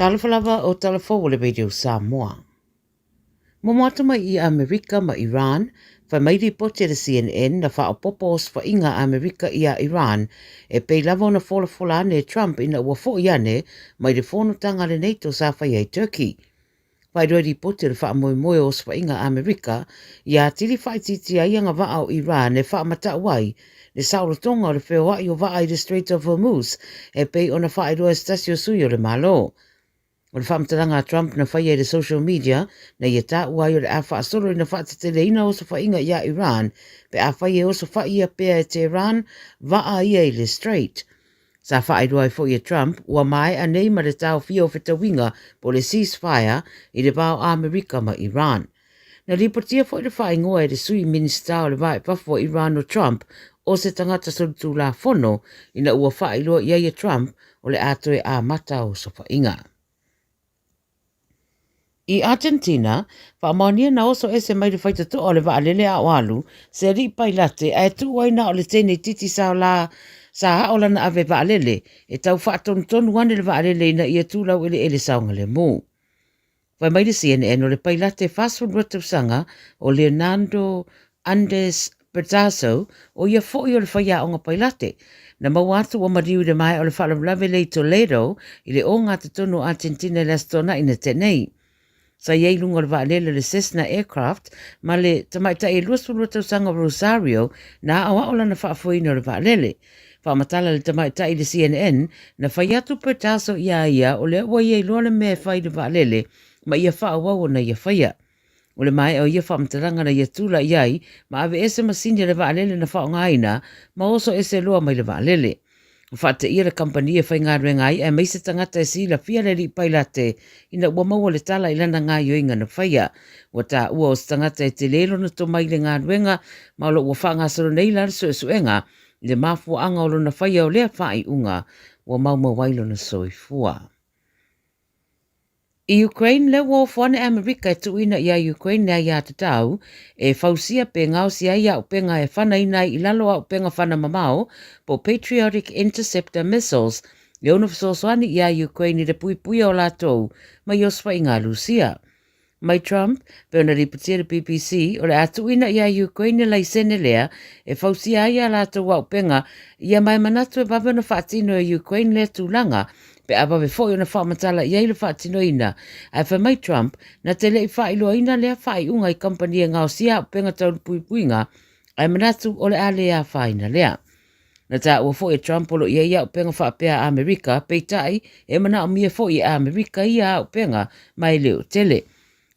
Talofa lava o tala fou o le Radio Samoa. Momo atu mai i Amerika ma Iran, fai mai lipoti a le CNN na faaopopo osofaiga a Amerika iā Iran e pei lava ona folafola ane e Trump ina ua fo'i ane mai le fonotaga a le NATO sa faia i Turkey. Faailoa i lipoti o le faamoemoe o osofaiga a Amerika ia atili faaitiitia ai agavaa o Iran e faamata'u ai le saolotoga o le feoa'i o vaa i le Strait of Hormuz e pei ona faailoa e se tasi o sui o le Malo. O le faamatalaga a Trump na faia i le social media na ia taua ai o le a faasolo ina faateteleina osofaiga iā Iran pe afai e osofaia pea e Tehran vaa ia i le Strait. Sa faailoa ai foi e Trump ua maea nei ma le taofia o fetauiga po o le ceasefire i le va o Amerika ma Iran. Na lipotia foi le faaigoa e le Sui Minisita o le Va i Fafo o Iran o Trump o se tagata solitulafono ina ua faailoa i ai e Trump o le a toe amata osofaiga. I Argentina, faamaonia na oso ese mai le faitotoa o le vaalele a o alu se alii pailate ae tuu ai na o le teine itiiti sa la sa ao lana ave vaalele e tau faatonutonu ane le vaalele ina ia tu laueleele saogalemu. Fai mai le CNN o le pailate 42 tausaga o Leonardo Andes Bertaso, o ia foi o le faiaoga pailate. Na maua atu ua maliu i le maea o le faalavelave lea i Toledo i le ogatotonu o Argentina i le Aso Toonai na tea nei. Sa i ai i luga o le vaalele o le Cessna Aircraft ma le tamaitai e 22 tausaga o Rosario na aoao lana faafoeina o le vaalele. Faamatala le tamaitai i le CNN, na fai atu Bertaso iā ia o lea ua ia iloa le mea e fai i le vaalele ma ia faaauau ona ia faia. O le maea o ia faamatalaga na ia tulai ai ma aveese masini a le vaalele na faaaogaina ma oso ese loa mai le vaalele. Ua faateia le kamupani e faigaluega ai aemaise tagata e silafia le alii pailate ina ua maua le tala i lana gaoioiga na faia. Ua taua o se tagata e tele lona tomai i le galuega ma o lo o ua faagasolo nei la le suesuega i le mafuaaga o lona faia o lea faaiuga ua maumau ai lona soifua. I Ukraine, lea ua ofo ane Amerika e tuuina iā Ukraine le aiatatau e fausia pe gaosia ai auupega e fanaina ai i lalo auupega fana mamao po o Patriotic Interceptor Missiles e ono fesoasoani iā Ukraine i le puipuia o latou mai osofaiga a Lusia. Mai Trump, pei ona lipotia le BBC, o le a tuuina iā Ukraine le laisene lea e fausia ai a latou auupega ia ma e manatu e vave ona faatino e Ukraine lea tulaga pe a vave foi ona faamatala i ai le faatinoina. Ae fai mai Trump, na te le i faailoaina lea faaiuga i kamupani e gaosia auupega tau le puipuiga, ae manatu o le a le afaina lea. Na taua foi e Trump o lo o i ai auupega faapea a Amerika, peitai, e manaomia foi e Amerika ia auupega ma e le o tele.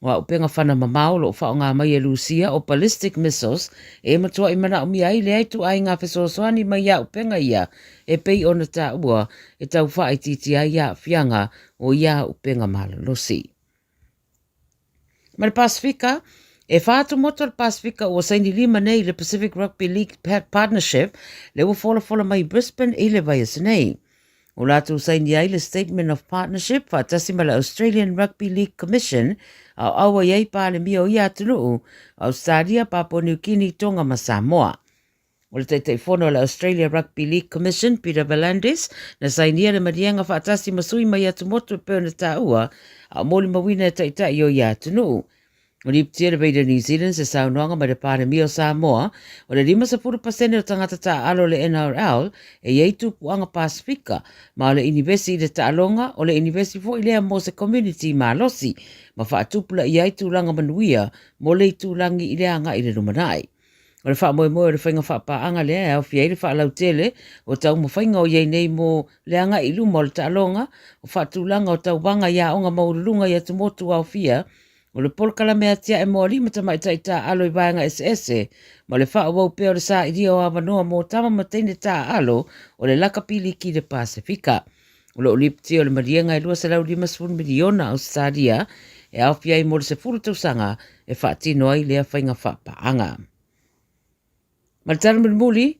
O auupega fana mamao o lo o faaaoga mai e Lusia o ballistic missiles e matuai manaomia ai lea ituaiga fesoasoani mai auupega ia e pei ona taua e tau faaitiitia ai aafiaga o ia auupega malolosi. Ma le Pasifika, e wha atu motu o le Pasifika ua saini lima nei i le Pacific Rugby League Partnership le ua folafola mai Brisbane i le vaiaso nei. O latou saini ai le Statement of Partnership faatasi ma le Australian Rugby League Commission a o aua i ai Palemia o ia atunuu, Australia, Papua New Guinea, Tonga ma Samoa. O le Taitaifono o le Australia Rugby League Commission, Peter V'landys, na sainia le maliega faatasi ma sui mai atumotu e pei ona taua, a o molimauina e taitai o ia atunuu. O lipotia le Radio New Zealand se saunoaga mai le Palemia o Samoa, o le 50% o tagata taaalo o le NRL e i ai tupuaga Pasifika, ma o le inivesi i le taaloga, o le inivesi foi lea mo se community malosi, ma faatupulaia ai tulaga manuia mo le itulagi i le agai i le lumanai. O le faamoemoe o le faiga faapaaga lea e aofia ai le faalautele o taumafaiga o i ai nei mo le agai i luma o le taaloga, o faatulaga o tauvaga i aoga maualuluga i atumotu aofia, o le polokalame atiae mo alii ma tamaitai taaalo i vaega eseese, ma le faaauau pea o le sailia o avanoa mo tama ma teine taaalo o le lakapi liki i le Pasefika. O lo o lipotia o le maliega e 250 miliona Ausetalia e aofia ai mo le 10 tausaga e faatino ai lea faiga faapaaga. Ma le tala mulimuli,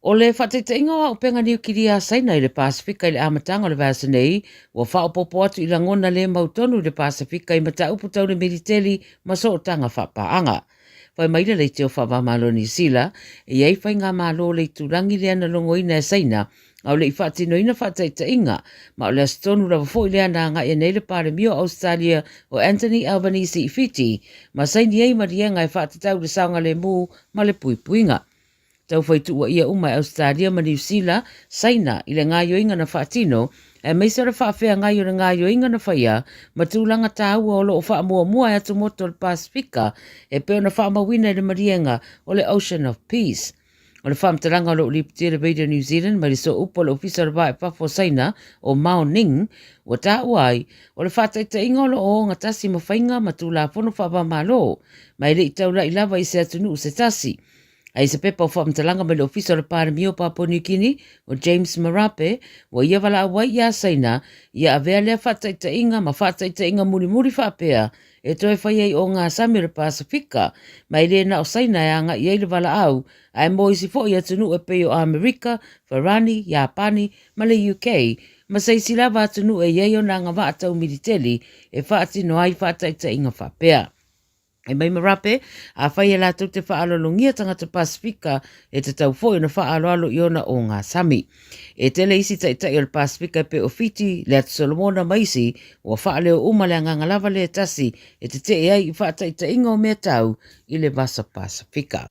o le faataitaiga o auupega niukilia a Saina i le Pasefika i le amataga o le vaiaso nei, ua faaopoopo atu i lagona le mautonu i le Pasefika i mataupu tau le militeli ma sootaga faapaaga. Fai mai le leitio faava-o-Malo o Niu Sila, e i ai faigamalo o le itulagi lea na logoina e Saina a o le i faatinoina faataitaiga, ma o le aso tonu lava foi lea na agai nei le Palemia o Ausetalia o Anthony Albanese i Fiti ma saini ai maliega e faatatau i le saogalemu ma le puipuiga. Taufai tuuaia uma e Ausetalia ma Niu Sila, Saina i le gaoioiga na faatino, aemaise o le faafeagai o le gaoioiga na faia ma tulaga taua o lo o faamuamua e atumotu o le Pasefika e pei ona faamauina i le maliega o le Ocean of Peace. O le faamatalaga o lo o lipotia e le Radio New Zealand mai le sooupu a le Ofisa o le Va i Fafo o Saina o Mao Ning, ua taua ai, o le faataitaiga o lo o ogatasi ma faiga ma tulafono faava-o-Malo, ma e le i taulai lava i se atunuu se tasi. A i se pepa o faamatalaga mai le Ofisa o le Palemia o Papua New Guinea, o James Marape, ua ia valaau ai iā Saina ia avea lea faataitaiga ma faataitaiga mulimuli faapea e toe fai ai ogasami o le Pasefika, ma e le na o Saina e agai ai le valaau, ae mo isi foi atunuu e pei o Amerika, Farani, Iapani ma le UK, ma se isi lava atunuu e i ai ona agavaa tau militeli e faatino ai faataitaiga faapea. E mai Marape, afai e latou te faaaloalogia tagata Pasefika, e tatau foi ona faaaloalo i ona ogasami. E tele isi taitai o le Pasefika e pei o Fiti, le Atu Solomona ma isi, ua faaleo uma le agaga lava lea e tasi e tetee ai i faataitaiga o mea tau i le Vasa Pasefika.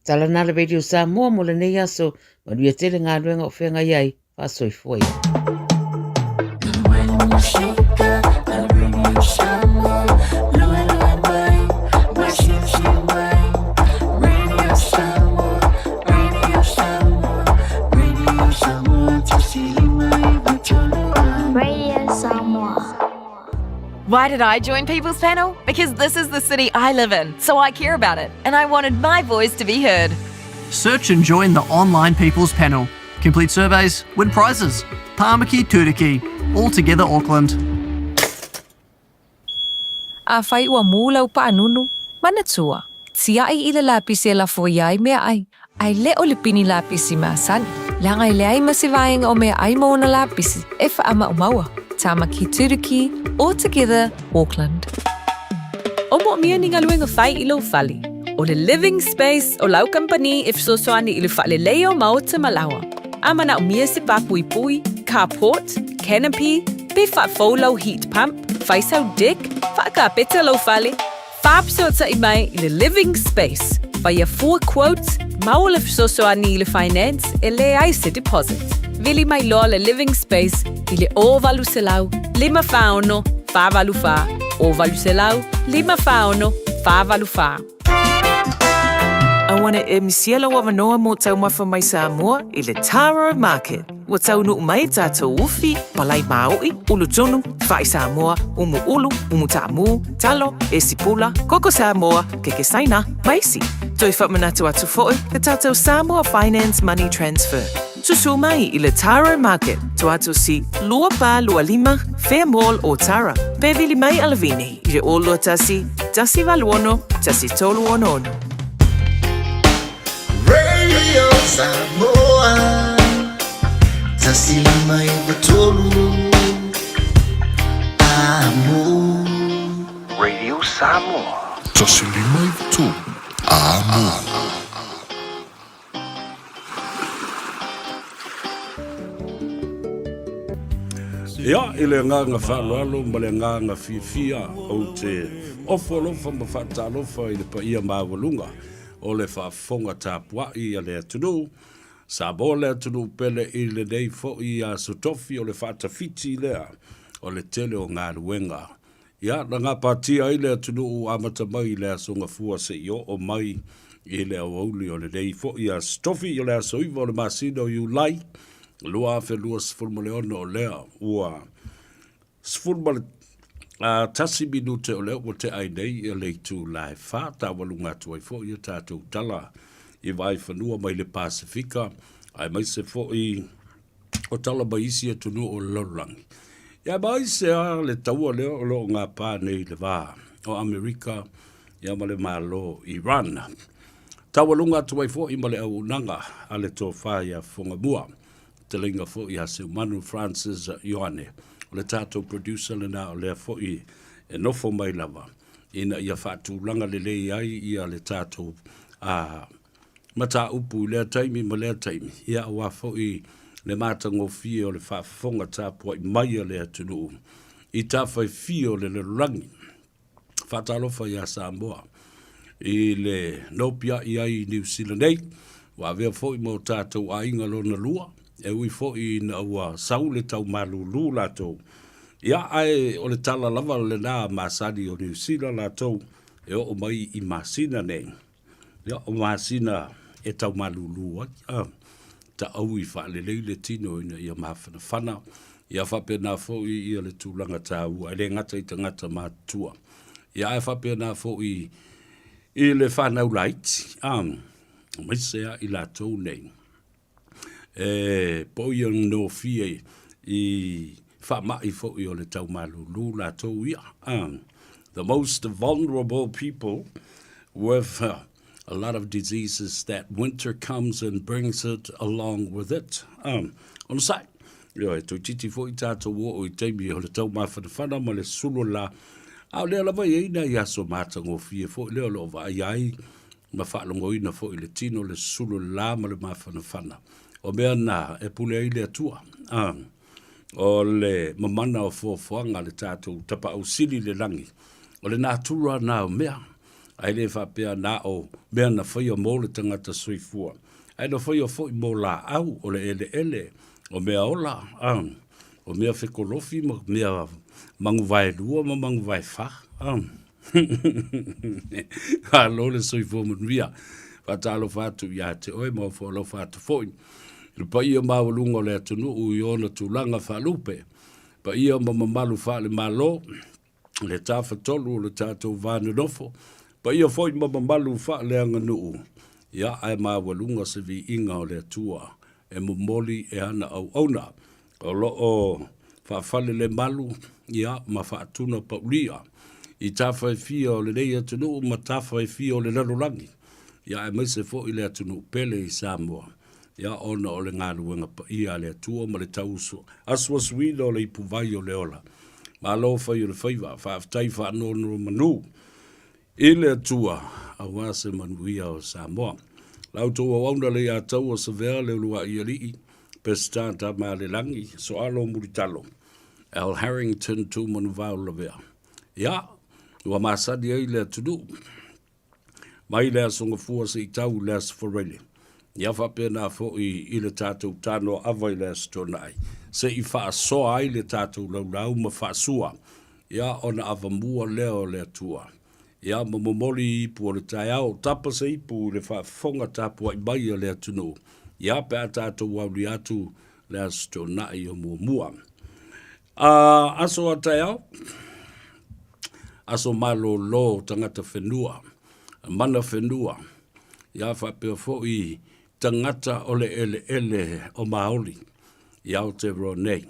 Tala na le Radio Samoa mo lenei aso, manuia tele galuega o feagai ai, faasoifua ia. Radio Samoa. Why did I join People's Panel? Because this is the city I live in, so I care about it, and I wanted my voice to be heard. Search and join the online People's Panel. Complete surveys, win prizes. Tāmaki Turuki. All together Auckland. Afai ua mū lau paanunu, manatua, tiaʻi i le lapisi e lafo ia ai meaʻai, a e le o le pini lapisi masani, leaga e leai ma se vaega o meaʻai ma ona lapisi e faamaumauа. Tāmaki Turuki, All Together, Auckland. O moʻomia ni galuega fai i lou fale. ʻO le Living Space o lau kamupani e fesoasoani i le faaleleia o maota ma laoa. A manaʻomia se pā puipui, carport, canopy, pe faafou lau heat pump, fai sau deck, faakapeta lou fale, Faafesootai mai i le Living Space, faia fua quotes, maua le fesoasoani i le finance e leai se deposit. Vili mai loa le Living Space i le 0800 546 484, 0800 546 484. Auane e misia lou avanoa mo taumafa mai Samoa i le Taro Market. Ua taunuu mai tatou ufi, palai maoʻi, ulu tunu, faʻi Samoa, umu ʻulu, umu taamu, talo, esi pula, koko Samoa, keke Saina, ma isi. Toe faamanatu atu foi le tatou Samoa Finance Money Transfer. Susu mai i le Taro Market, Tuatosi 2425, Fair Mall o Tara. Pe vili mai Alavini i le 021 186 1366. Radio Samoa 153 Amo. Radio Samoa. 153 Amo. Ia, i le agaga faaaloalo ma le agaga fiafia, ou te ofo alofa ma faatalofa i le paia maualuga o le faafofoga tapuai a le atunuu, Samoa le atunuu pele i lenei foi aso tofi o le faatafiti lea o le tele o galuega. Ia, na gapatia ai le atunuu amata mai i le Aso Gafua seia oo mai i le aoauli o lenei foi aso tofi o le aso 9 o le masina o Iulai 2026 o lea ua 11 minute o lea ua tea ai nei le itula e 4, taualuga atu ai foi a tatou tala i vaefanua mai le Pasefika, aemaise foi o tala mai isi atunuu o le lalolagi. Ia ma aisea le taua lea o lo o gapa nei i le va o Amerika ia ma le Malo Iran. Taualuga atu ai foi ma le auaunaga a le tofa ia Fofogamua. Fetalaiga foi ia Seumanu Francis Ioane. O le tatou producer lena o lea foi e nofo mai lava. ina ia faatulaga lelei ai ia le tatou a, mataupu i lea taimi ma lea taimi, ia aua foi le matagofie o le faafofoga tapuai mai a le atunuu i tafa e fia o le lalolagi. Faatalofa iā Samoa i le nopiai ai i Niu Sila nei, ua avea foi ma o tatou aiga lona lua, e ui foi ina ua sau le tau malūlū latou, ia ae o le tala lava lena masani o Niu Sila latou e oo mai i masina nei. Ia, o masina e tau malūlū ai, a, taʻaui faalelei le tino ina ia mafanafana, ia faapena foi ia le tulaga taua, e le gata i tagata matutua, ia ae faapena foi i le fanau laiti, a, aemaise lava i latou nei e po o ia nofie i faamai foi o le tau malūlū latou ia. The most vulnerable people with a lot of diseases that winter comes and brings it along with it. Onosai, ioe, toeitiiti foi tatou oo i taimi o le tau mafanafana ma le sulu o le la, a o lea lava e i ai nai aso matagofie foi lea o lo o vaaia ai ma faalogoina foi le tino, le sulu o le la ma le mafanafana. O mea na e pule ai le Atua. O le mamana o foafoaga a le tatou Tapaau Sili i le lagi, o le natura na o mea, ae le faapea na o mea na faia mo le tagata soifua, ae na faia foi mo laau, o le eleele, o mea ola, o mea fekolofi ma mea maguvaelua ma maguvaefa. Malo le soifua manuia. Faatalofa atu ia te oe ma ofo alofa atu foi i le paia maualuga o le atunuu i ona tulaga faalupe, paia ma mamalu faale-Malo, le Tafatolu o le tatou va nonofo, paia foi ma mamalu faaleaganuu, ia ae maualuga se viiga o le Atua e momoli e ana auauna o lo o faafalelemalu ia ma faatuna paulia i tafa e fia o lenei atunuu ma tafa e fia o le lalolagi, ia aemaise foi le atunuu pele i Samoa, ia ona o le galuega paia a le Atua ma le tauuso asuasuina o le ipuvai o le ola. Malo fai o le faiva, faafetai faanonomanu I le Atua, aua se manuia o Samoa. La outou auauna le Iataua Savea le Uluai Alii, Peseta Tamaalelagi, Soalo Mulitalo, Al Harrington Tumanuvao Lavea. Ia, ua masani ai le atunuu. Mai le Aso Gafua se i tau i le Aso Faraile. Ia faapena foi i le tatou tanoa ava i le Aso Toonai, se i faasoa ai le tatou laulau ma faasua Ia ona avamua lea o le Atua. Ia ma momoli i ipu o le taeao, tapa se ipu i le faafofoga tapuai mai a le atunuu. Ia pe a tatou aulia atu le Aso Toonai o muamua. A, aso a taeao, aso malōlō tagata whenua, mana whenua, ia faapea foi tagata o le eleele o Māori i Aotearoa nei.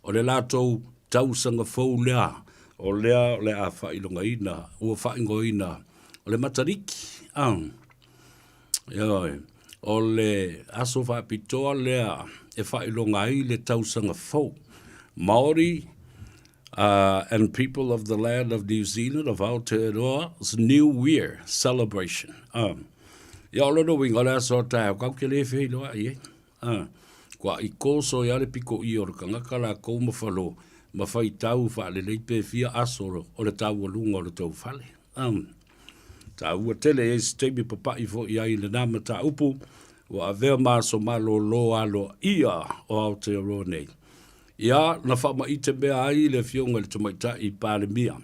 O le latou tausaga fou lea, o lea o le a faailogaina, ua faaigoaina o le Matariki. Ah, ioe, o le aso faapitoa lea e faailoga ai le tausaga fou. Māori and people of the land of New Zealand of Aotearoa's New Year celebration. Ia o lona uiga o le aso a taeao kau ke le feiloai ai. Kua i koso ia le piko i o le kangaka lakou ma falo ma faitau faalelei pe fia aso o le taualuga o le tou fale. Taua tele e se taimi papaʻi foi ai i lena mataupu ua avea ma aso malōlō aloaia o Aotearoa nei. Ia, na faamaite mea ai le Afioga i le Tamaitai Palemia,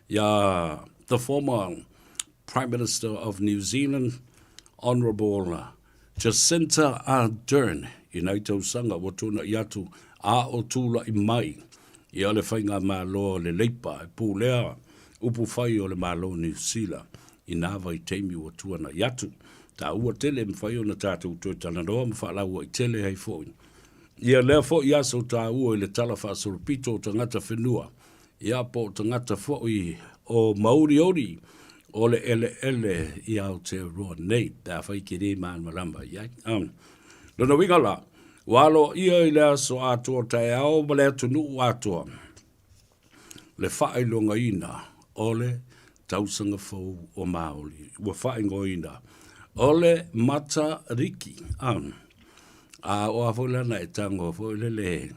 ia the former Prime Minister of New Zealand, Honourable Jacinta Ardern, i nai tausaga ua tuanaʻi atu a o tulaʻi mai ia le Faigamalo a le Leipa e pulea upu fai o le Malo o Niu Sila i nā vaitaimi ua tuanaʻi atu. Taua tele e mafai ona tatou toe talanoa ma faalauaitele ai foi Ia lea foi aso taua i le tala faasolopito o tagata whenua, ia po o tagata foi o Maoriori o le eleele i Aotearoa nei, pe afai ke le malamalama i ai. Lona uiga la, ua aloaia i le aso atoa taeao ma le atunuu atoa le faailogaina o le. Tausaga Fou o Māori ua faaigoaina o le Matariki. A, a o a foi lana e tago foi lele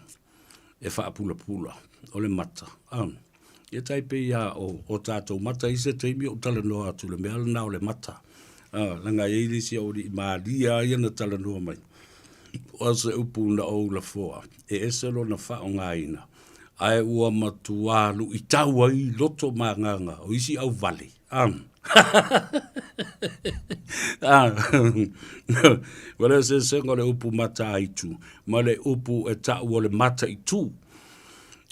e faapulapula o le mata. A, ia tai pei a o, o tātou mata i se taimi o talanoa atu le mea lena o le mata. A, langa e i si au i malia ia na talanoa mai. O se upu na ou lafoa, e ese lona faaaogaina, ae ua matuā luitau ai loto ma agaga o isi auvale. A. A. Ua le eseesega o le upu mataaitu ma le upu e ta'u o le mataitū.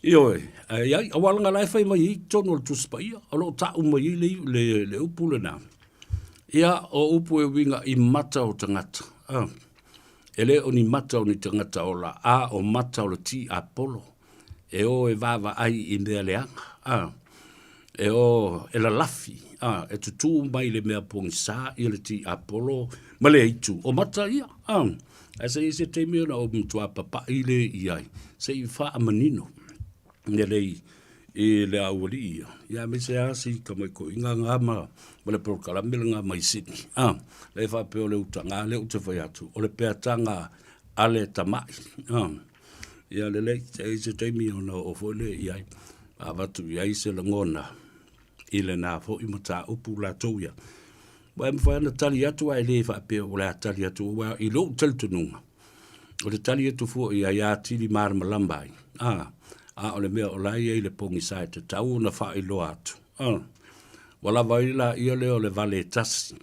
Ioe, ae i ai, aua leaga la e fai mai ai i totonu o le Tusi Paia, o lo o ta'u mai ai le, le, le upu lena. Ia, o upu e uiga i mata o tagata. A. E le o ni mata o ni tagata ola, a o mata o le tiapolo, e o e vaavaai i mea leaga, a, e o e lalafi, a, e tutū mai le mea pogisā ia le tiapolo ma le aitu, o mata ia, a. Ae se i se taimi ona ou matua papaʻi lea i ai, se i faamanino lelei i le aualii ia, ia aemaise lava si tamaitoiga na ma, ma le polokalame lena mai Sydney. Ah, le faapea o le utaga lea ou te fai atu, o le peataga a le tama'i. Ah, ia lelei, se i se taimi ona oo foi lea i ai, avatu i ai se lagona i lena foi mataupu latou ia. Ua e mafai ona tali atu ae le faapea o le a tali atu, aua i lou talitonuga, o le tali atu fua i ai atili malamalama ai, a, a o le mea o la e i ai le pogisa e tatau ona faailoa atu, a. Ua lava ai laia lea o le vale e tasi,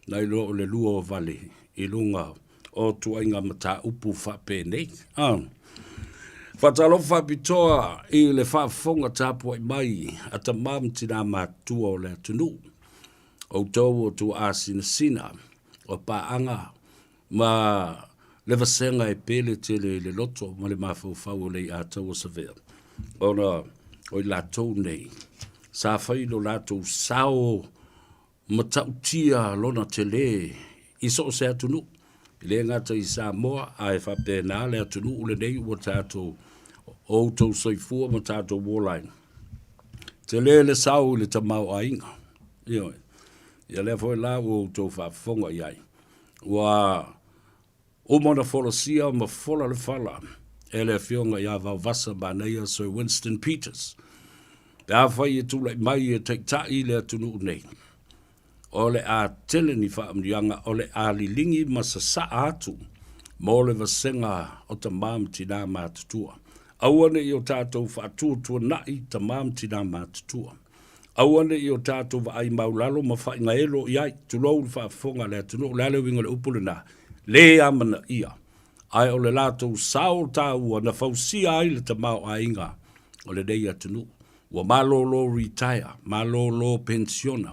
nai lo o le lua o vale i luga o tuaiga mataupu faapenei, a. Faatalofa faapitoa i le faafofoga tapuai mai a tama ma tina matutua o le atunuu, outou o tuaasinasina o paaga ma le vasega e pele tele i le loto ma le mafaufau o Leiataua Savea, ona o i latou nei sa fai lo latou sao matautia lona tele i so o se atunuu, e le gata i Samoa ae faapena le atunuu lenei ua tatou outou soifua ma tatou ola ai. Tele le sao i le tamaoaiga, ioe. Ia lea foi la ua outou faafofoga i ai. Ua uma ona folasia ma fola le fala e le Afioga ia Vaovasa Manaia Sir Winston Peters, pe afai e tulai mai e taitai le atunuu nei, o le a tele ni faamanuiaga o le a liligi ma sasaa atu mo le vasega o tama ma tinā matutua. Aua ne i o tatou faatuatuanai tama ma tinā matutua. Aua ne i o tatou vaai maulalo ma faaigaelo i ai, tulou le faafofoga a le atunuu, o le a le uiga o le upu lena? Le amanaia, ae o le latou sao taua na fausia ai le tamaoaiga o lenei atunuu. Ua malolo retire, malolo penisiona,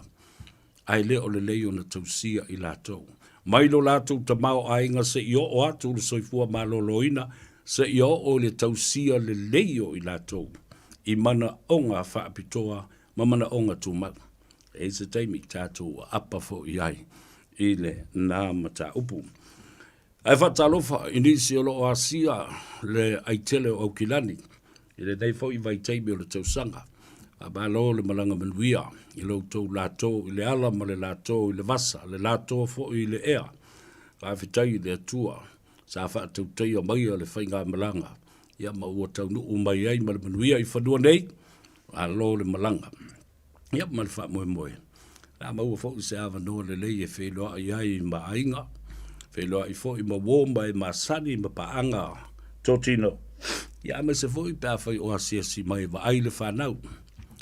ae le o lelei ona tausia i latou. Mai lo latou tamaoaiga seia oo atu i le soifua maloloina, seia oo i le tausia lelei o i latou i manaoga faapitoa ma manaoga tumau. E i ai se taimi tatou aapa foi ai i lena mataupu. Ae faatalofa i nisi o lo o asia le aitele o Aukilani i lenei foi vaitaimi o le tausaga. Faamalo le malaga manuia i lo outou lato i le ala ma le lato i le vasa, le lato foi i le ea. Faafetai i le Atua sa faatautaia maia le faigamalaga ia ma ua taunuu mai ai ma le manuia i fanua nei. Malo le malaga. Ia ma le faamoemoe, o le a maua foi se avanoa lelei e feiloai ai ma aiga, feiloai foi ma uo ma e masani ma paaga totino. Ia aemaise foi pe afai o asiasi mai e vaai le fanau,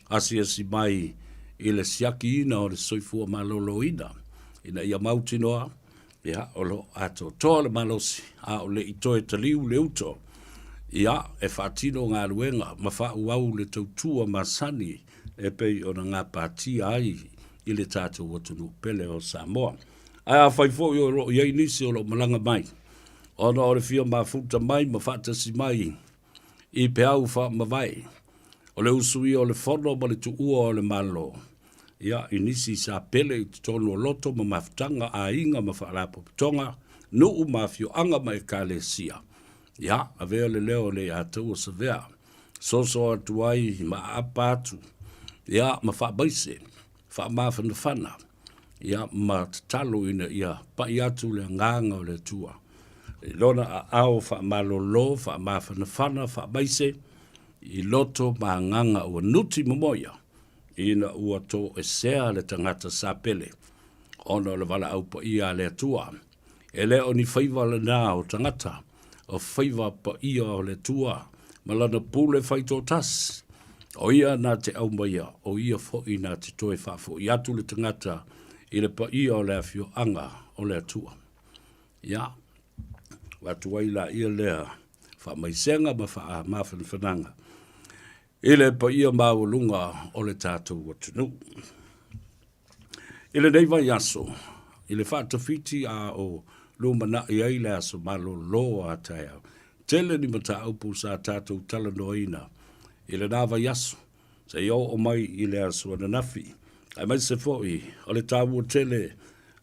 asiasi mai i le siakiina o le soifua maloloina ina ia mautinoa Ia, o lo o atoatoa le malosi, a o le i toe taliu le uto, ia, e faatino galuega ma faaauau le tautua masani e pei ona gapatia ai i le tatou atunuu pele o Samoa. Ae afai foi o lo o i ai nisi o lo o malaga mai ona o le fia mafuta mai ma faatasi mai i peau faamavae, o le usuia o le fono ma le tuua o le Malo, ia, i nisi sa pele i totonu o loto ma mafutaga, aiga ma faalapotopotoga, nuu ma afioaga ma ekalesia. Ia, avea le leo o Leiataua Savea, soso atu ai ma aapa atu, ia, ma faamaise. faamafanafana, ia, ma tatalo ina ia pai atu le agaga o le Atua i lona aao faamalolo, faamafanafana, faamaise i loto ma agaga ua nuti momoia ina ua toesea le tagata sapele ona o le valaau paia a le Atua. E le o ni faiva lena o tagata, o faiva paia o le Atua ma lana pule faitoatasi. O ia na te aumaia, o ia foi na te toe faafoi atu le tagata i le paia o le afioaga o le Atua. Ia, avatu ai laia lea faamaisega ma faamafanafanaga i le paia maualuga o le tatou atunuu. I lenei vaiaso, i le faatafiti a o lumanai ai le aso malolo a taeao, tele ni mataupu sa tatou talanoaina i lena vaiaso seia oo mai i le aso ananafi, aemaise foi o le taua tele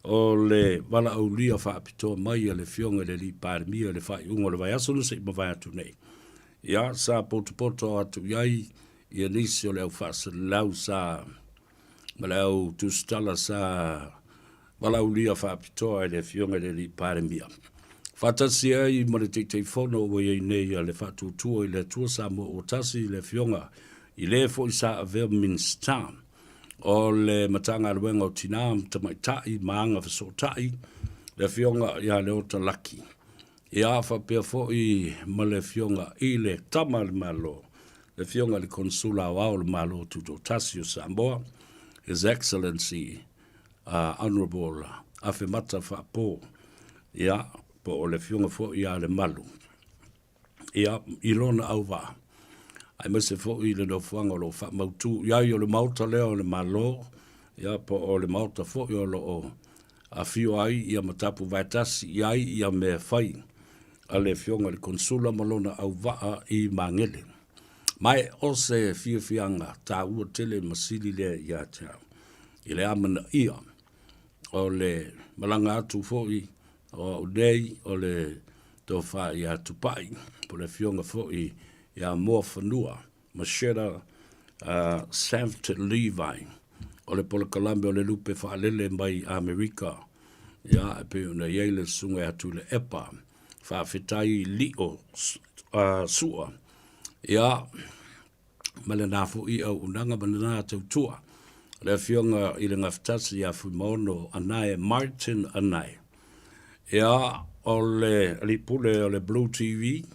o le valaaulia faapitoa mai a le Afioga i le Alii Palemia i le faaiuga o le vaiaso na se i mavae atu nei. Ia, sa potopoto atu i ai ia nisi o le au faasalalau sa ma le au tusitala sa valaaulia faapitoa e le Afioga i le Alii Palemia. Faatasi ai ma le Taitaifono ua i ai nei a le Faatuatua i le Atua Samoa ua tasi le Afioga i le foi sa avea Minisita o le Matagaluega o Tina ma Tamaitai ma Agafesootai, le Afioga ia Leota Laki. Ia faapea foi ma le Afioga i le Tama a le Malo, le Afioga i le Konesula Aoao o le Malo Tutoatasi o Samoa, His Excellency Honourable Afemata Faapo, ia, po o le Afioga foi ia Lemalu, ia, i lona auvaa, aemaise foi i le nofoaga o lo o faamautu i ai o le Maota lea o le Malo, ia, po o le Maota foi o lo o afio ai ia ma tapuvaetasi i ai ia mea fai a le Afioga i le Konesula ma lona auvaa i Magele. Ma e o se fiafiaga taua tele ma sili lea ia te au i le amanaia o le malaga atu foi o au nei o le Tofa ia Tupai po o le Afioga foi ia Moafanua Macheta Saft Levi o le polokalame o le lupe faalele mai Amerika, ia, e pei ona i ai le susuga ia Tuilaepa, faafetai Lio Sua, ia, ma lena foi auaunaga ma lena tautua. Le afioga i le Gafatasi ia Fuimaono Anae Martin Anae, ia, o le alii pule o le Blue TV,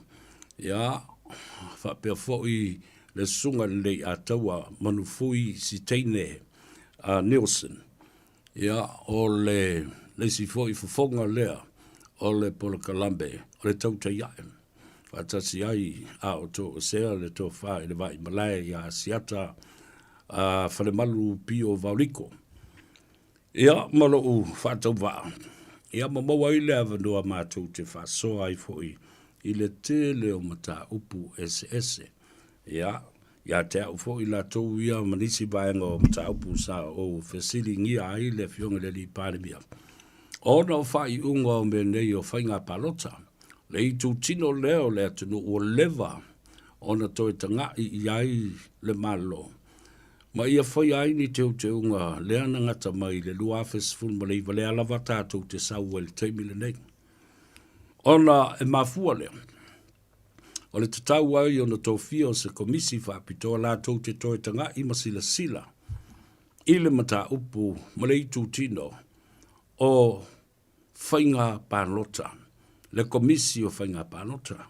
ia, faapea foi le susuga i le Leiataua Manufui Siteine Nielsen, ia, o le isi foi fofoga lea o le polokalame o le tautai ae, faatasi ai a o toesea le tofa i le Vaimalae ia Asiata Falemalu Pio Vaoliko. Ia, ma lou faatauvaa, ia ma maua ai le avanoa matou te faasoa ai foi i le tele o mataupu eseese. Ia, ia te au foi latou ia ma nisi vaega o mataupu sa ou fesiligia ai le Afioga i le Alii Palemia, ona o faaiuga o mea nei o faiga palota, le itutino lea o le atunuu ua leva ona toe taga'i i ai le Malo, Ma ia faia ai ni teuteuga lea na gata mai i le 2019 lea lava tatou te sau ai i le taimi lenei. Ona e mafua lea, o le tatau ai ona tofia o se komisi faapitoa latou te toe taga'i ma silasila i le mataupu ma le itutino o Faiga Palota, le Komisi o Faiga Palota.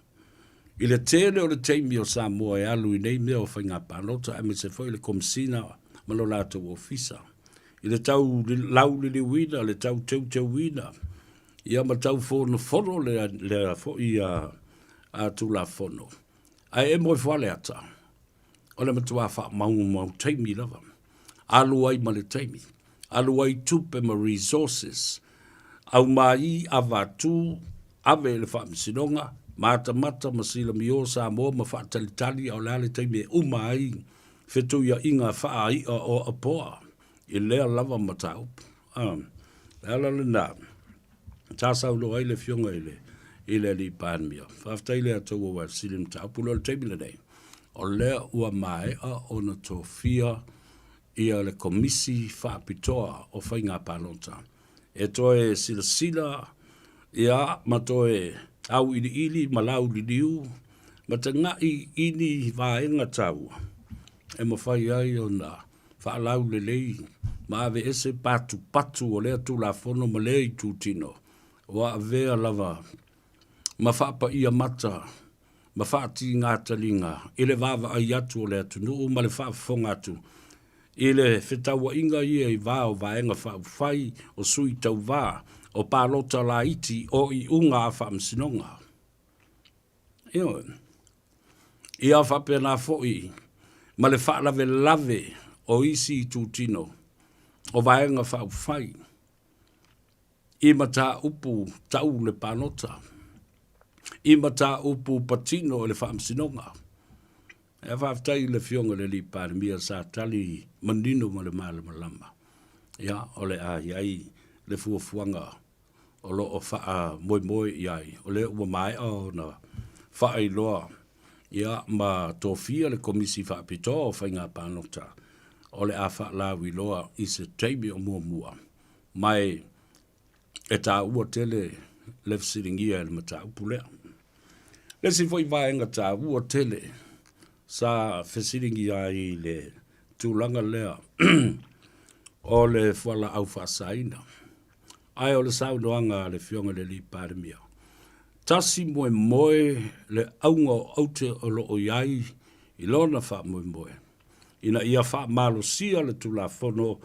I le tele o le taimi o Samoa e alu i nei mea o faiga palota aemaise foi le Komesina ma lo latou ofisa i le tau lauliliuina, le tau teuteuina, ia ma tau fonofono lea, lea foi a, a Tulafono. Ae e moe foa le ata, o le matua faamaumau taimi lava. Alu ai ma le taimi. Alu ai tupe ma resources. Aumai avatu, ave i le faamasinoga, matamata ma silamio Samoa ma faatalitali a o le a le taimi e uma ai fetuiaiga faai'a o Apoa i lea lava mataupu. A, le ala lena. Sa saunoa ai le Afioga i le i le Alii Palemia. Faafetai le Atua ua fesili mataupu lea o le taimi lenei. O lea ua maea ona tofia ia le Komisi Faapitoa o Faiga Palota e toe silasila ia ma toe auiliili ma lauliliu ma taga'i i ni vaega taua e mafai ai ona faalaulelei ma aveese patupatu o lea Tulafono ma lea itutino ua avea lava ma faapaia mata ma faatiga taliga i le vaavaai atu o le atunuu ma le faafofoga atu i le fetauaiga ia i va o Vaega Faaupufai, o Sui Tauva, o Palota Laiti, o iuga a Faamasinoga. Ioe. Ia faapena foi ma le faalavelave o isi itutino o Vaega Faaupufai i mataupu tau le palota, i mataupu patino i le Faamasinoga. Ae faafetai i le Afioga i le Alii Palemia sa tali manino ma le malamalama. Ia, o le a i ai le fuafuaga o lo o faamoemoe i ai, o lea ua maea ona faailoa ia ma tofia le Komisi Faapitoa o Faiga Palota o le a faalauiloa i se taimi o muamua ma e taua tele le fesiligia e le mataupu lea. Le isi foi vaega taua tele sa fesiligia ai i le tulaga lea o le fualaau faasaina. Ae o le saunoaga a le Afioga i le Alii Palemia, tasi moemoe le auga o aute o lo o i ai i lona faamoemoe, ina ia faamalosia le Tulafono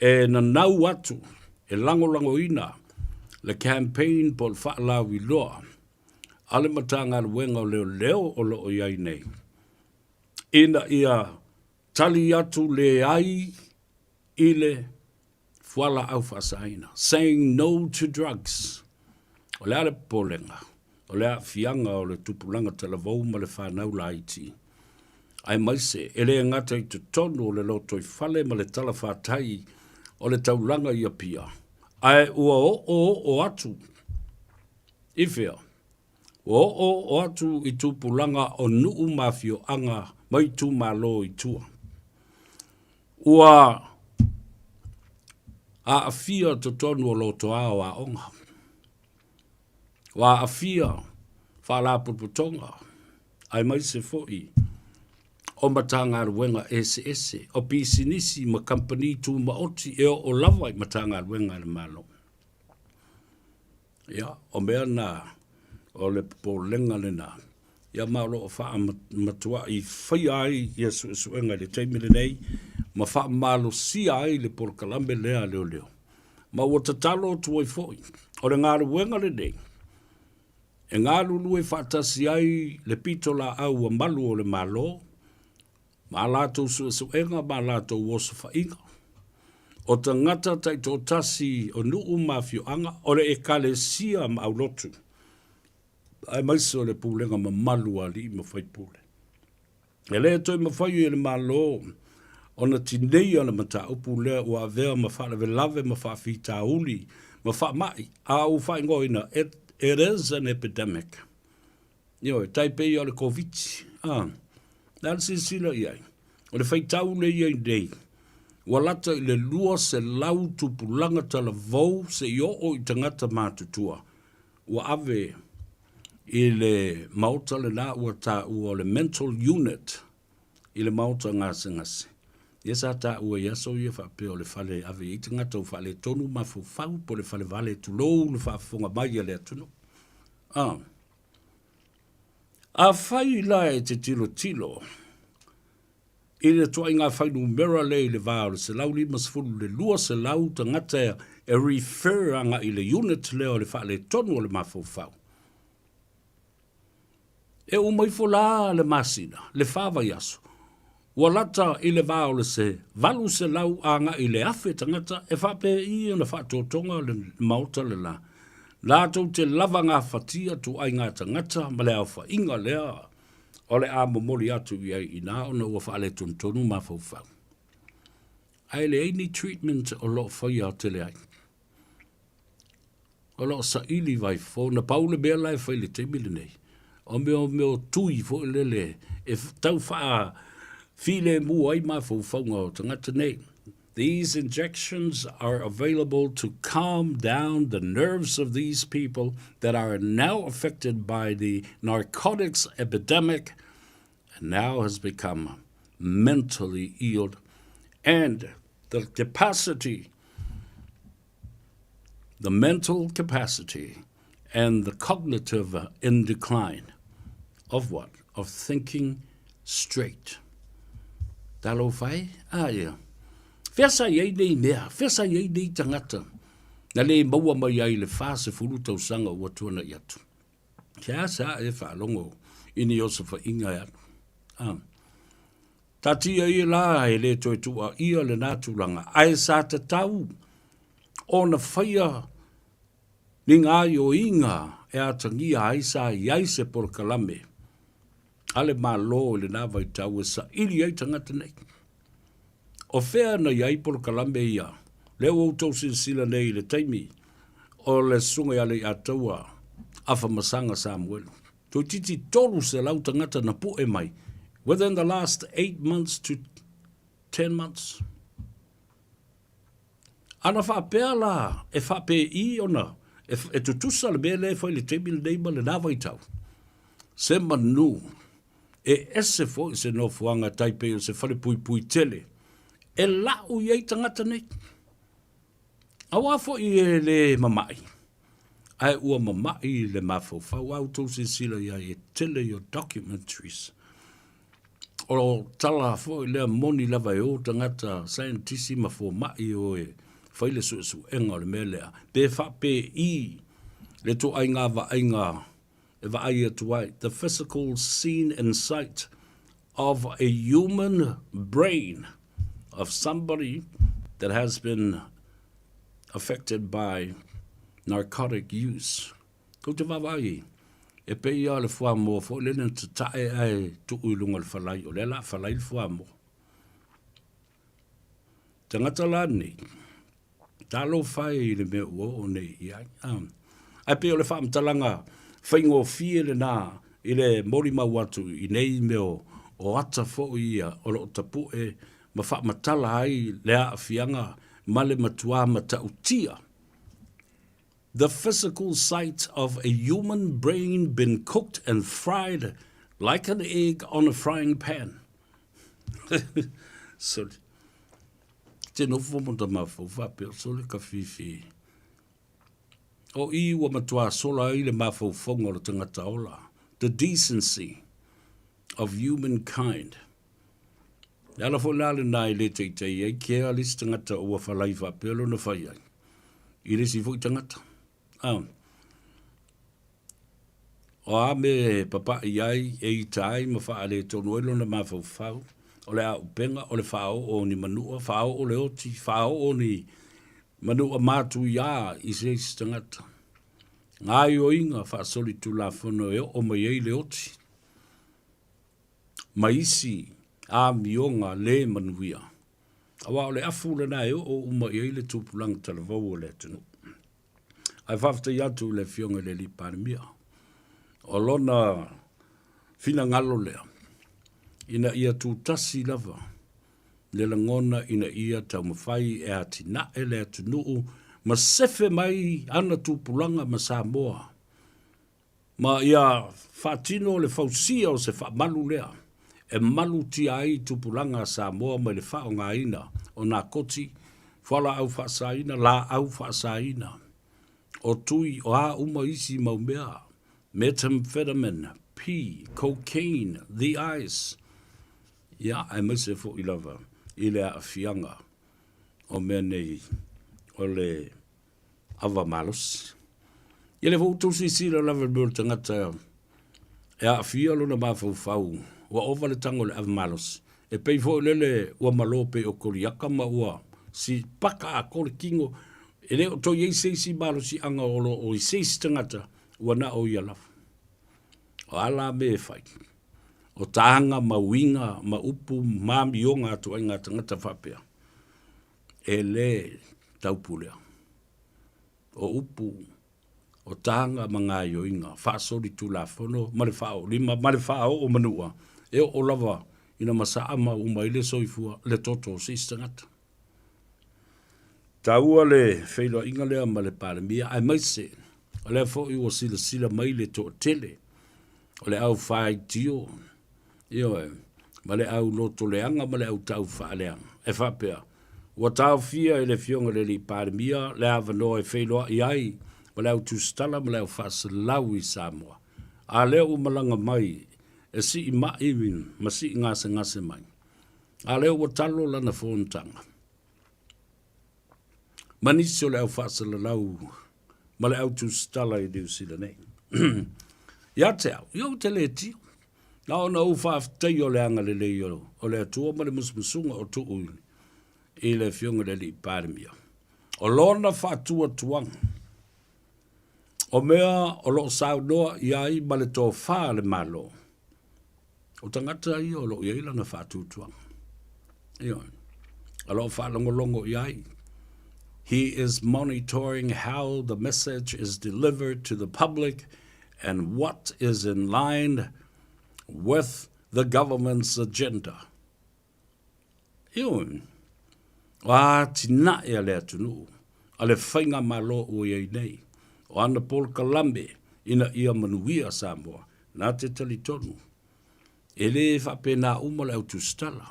e nanau atu e lagolagoina le campaign po o le faalauiloa a le Matagaluega o Leoleo o lo o i ai nei, ina ia tali atu leai i le fualaau faasaina, saying no to drugs. O le a le popolega? O le aafiaga o le tupulaga talavou ma le fanau laiti, aemaise e le gata i totonu o le lotoifale ma le talafatai o le taulaga i Apia, ae ua oooo atu i fea? Ua oooo atu i tupulaga o nuu ma afioaga ma itumalo i tua. Ua aafia totonu o lotoa o aoga. Ua aafia faalapotopotoga aemaise foi o Matagaluega eseese, o pisinisi ma kamupani tumaoti e oo lava i Matagaluega a le Malo. Ia, o mea na, o le popolega lena, ia ma o lo o faamatuai faia ai ia suesuega i le taimi lenei ma faamalosia ai le polokalame lea a leoleo. Ma ua tatalo atu ai foi, o le galuega lenei, e galulue faatasi ai le pitolaau a malu o le Malo, ma a latou suesuega ma a latou osofaiga. O tagata taitoatasi o nuu ma afioaga, o le Ekalesia ma aulotu, aemaise o le pulega mamalu a alii ma faipule. E le toe mafai e le Malo ona tineia le mataupu lea ua avea ma faalavelave ma faafitauli ma faamai, a ua faaigoaina, it, it is an epidemic. Ioe, tai pei o le Koviti. A, le a le silasila i ai? O le faitau lea i ai nei, ua lata i le 200 tupulaga talavou se i oo i tagata matutua ua ave i le maota lena ua taua o le mental unit i le maota gasegase. Ia sa taua i aso ia faapea o le fale e ave i ai tagata ua faaletonu mafaufau po o le fale vale tulou le faafofoga mai a le atunuu. A. Afai la e te tilotilo i le ituaiga fuainumera lea i le va o le 150 i le 200 tagata e refer agai i le unit lea o le faaletonu o le mafaufau, E uma ifo la le masina, le fa vaiaso, ua lata i le va o le se 800 agai i le 1000 tagata e faapei ona faatotoga le maota le la. Latou te lava gafatia ituaiga tagata ma le aofaiga lea o le a momoli atu i ai inā ona ua faaletonutonu mafaufau. Ae leai ni treatment o lo o faia tele ai. O lo o saili vaifofo, na pau le mea la e fai i le taimi lenei, o mea o mea o tui foi lele e tau faa Filemu ai mafaufauga o tagata nei. These injections are available to calm down the nerves of these people that are now affected by the narcotics epidemic and now has become mentally ill and the capacity the mental capacity and the cognitive in decline of what? Of thinking straight. Talofa e? Ah, ia. Fea sa i ai nei mea? Fea sa i ai nei tangata? Na le maua mai ai le 40 tausaga ua tuanai atu. Kia sa e faalogo i ni osofaiga e alu. Ah. Taatia ia la e le toe tuuaia lena tulaga, ae sa tatau ona faia ni gaoioiga e atagia ai sa i ai se polokalame a le Malo i lena vaitau e saili ai tagata nei. O fea na i ai polokalame ia? Lea ua outou silasila nei i le taimi o le Susuga ia Leiataua Afamasaga Samuelu. Toeitiiti 300 tagata na pu'e mai within the last 8 months to 10 months. Ana faapea la e faapēi ona e, e tutusa le mea lea e fai i le taimi lenei ma lenā vaitau. Se manu e ese foi se nofoaga tai pei o se fale puipui tele e la'u i ai tagata nei. Auā foi e lē mama'i, ae ua mama'i le mafaufau. A outou silasila i ai, e tele ia documentaries. O tala foi lea moni lava e o tagata saienitisi ma foma'i e o e fai le suesuega o le mea lea, pe faapei le ituaiga vaaiga e vaai atu ai, the physical scene and sight of a human brain of somebody that has been affected by narcotic use. Tou te vaavaai, e pei lava o le fuamoa foi lele na tatae ae tuu i luga o le falai, o lea o le a falai le fuamoa. Tagata la nei, Talofa e i le mea ua oo nei i ai. Ae pei o le faamatalaga faigofie lenā i le molimau atu i nei mea o ata foi ia o lo o tapue ma faamatala ai le aafiaga ma le matuā matautia. The physical sight of a human brain been cooked and fried like an egg on a frying pan. Sorry. Te nofo mo ta mafau faapea sole ka whiwhi. O i ua matuā sola ai le mafaufauga o le tangata ola. The decency of humankind. Le ala foi la lenā e le teitei ai kea le isi tangata ua falai faapea lona fai ai. I le isi foi tagata. Ah. O a mea e papaʻi ai, e ita ai ma faaletonu ai lona mafaufau, o le āupenga, o le faaoo o ni manua, faaoo le oti, faaoo ni manua matuiā i se isi tagata. Gaoioiga faasolitulafono e oo mai ai le oti ma isi amioga le manuia, aua o le afu lena e oo uma i ai le tupulaga talavou o le atunuu. Ae faafetai atu i le Afioga i le Alii Palemia, o lona finagalo lea, ina ia tutasi lava le lagona ina ia taumafai e atinae le atunuu ma sefe mai ana tupulaga ma Samoa ma ia faatino le fausia o se faamalu lea e malutia ai tupulaga a Samoa mai le faaaogaina o nakoti, fualaau faasaina, laau faasaina, o tui, o a uma isi mau mea, methamphetamine, P, cocaine, the ice, ia, aemaise foi lava i le aafiaga o mea nei o le ava malosi. Ia lea foi ua outou silasila lava i le mea o le tagata e aafia lona mafaufau, ua ova le tago i le ava malosi. E pei foi lele ua malo pei o Koliata ma ua si paka atoa le tino, e le o toe i ai se isi malosiaga o lo o i se isi tagata, ua na o ia lava. O a la mea e fai? O taga ma uiga ma upu ma amioga atu ai ngā tagata faapea. E le taupulea. O upu, o taga ma gaoioiga faasolitulafono ma le faaoolima ma le faaoo manua e oo lava ina masaa ma uma ai le soifua, le toto o se isi tagata. Taua le feiloaiga lea ma le Palemia, aemaise o lea foi ua silasila mai le toatele o le au faitio, ioe, ma le au lotoleaga ma le au taufaaleaga, e faapea, ua taofia e le Afioga i le Alii Palemia le avanoa e feiloai ai ma le au tusitala ma le au faasalalau i Samoa, a lea ua malaga mai e sii mai ma sii gasegase mai. A lea ua talo lana fonotaga ma nisi o le au faasalalau ma le au tusitala i Niu Sila nei. Ia te au, ia ou te le tio. Na ona ou faafetaia o le agalelei o le Atua ma le musumusuga o tuu i le Afioga i le Alii Palemia. O lona faatuatuaga, o mea o lo o saunoa i ai ma le tofa a le Malo, O tagata ia o lo o i ai lana faatuatuaga. Ioe. O lo o faalogologo i ai. He is monitoring how the message is delivered to the public and what is in line with the government's agenda. Ioe. O atinae a le atunuu, a le faigamalo ua i ai nei, o ana polokalame ina ia manuia Samoa, na te talitonu, e le faapena uma le au tusitala,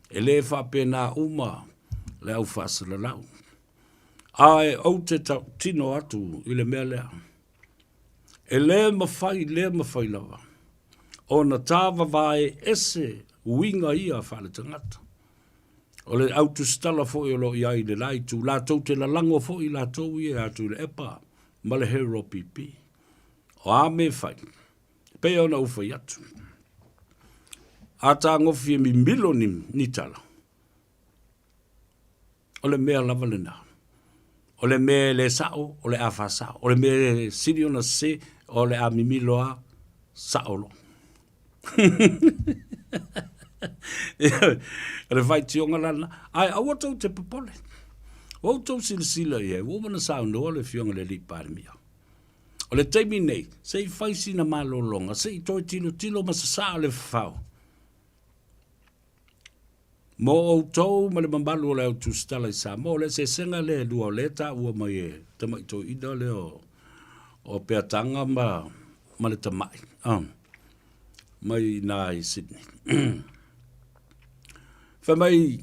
e le faapena uma le au faasalalau. Ae ou te tautino atu i le mea lea, e le mafai, le mafai lava ona tāvavae ese uiga ia faaletagata. O le au tusitala foi o lo o i ai i le la itu, latou te lalago foi latou ia ia Tuilaepa ma le Hero PP. O a mea e fai, e pei ona ou fai atu, a tagofi e mimilo ni, ni tala, O le mea lava lena. O le mea e le sao, o le a faasao. O le mea e sili ona sese, o le a mimilo a sao loa. O le faitioga la lena. Ae aua tou te popole. Ua outou silasila i ai, ua uma ona saunoa le Afioga i le Alii Palemia. O le taimi nei, se i fai sina malologa, se i toe tilotilo ma sasaa le fafao. Mo outou ma le mamalu o le au tusitala i Samoa, o le eseesega lea e lua o lea e taua mai e tamai toeaina lea o, o Peataga ma, ma le tamai, oh, mai i ina i Sydney. Fai mai,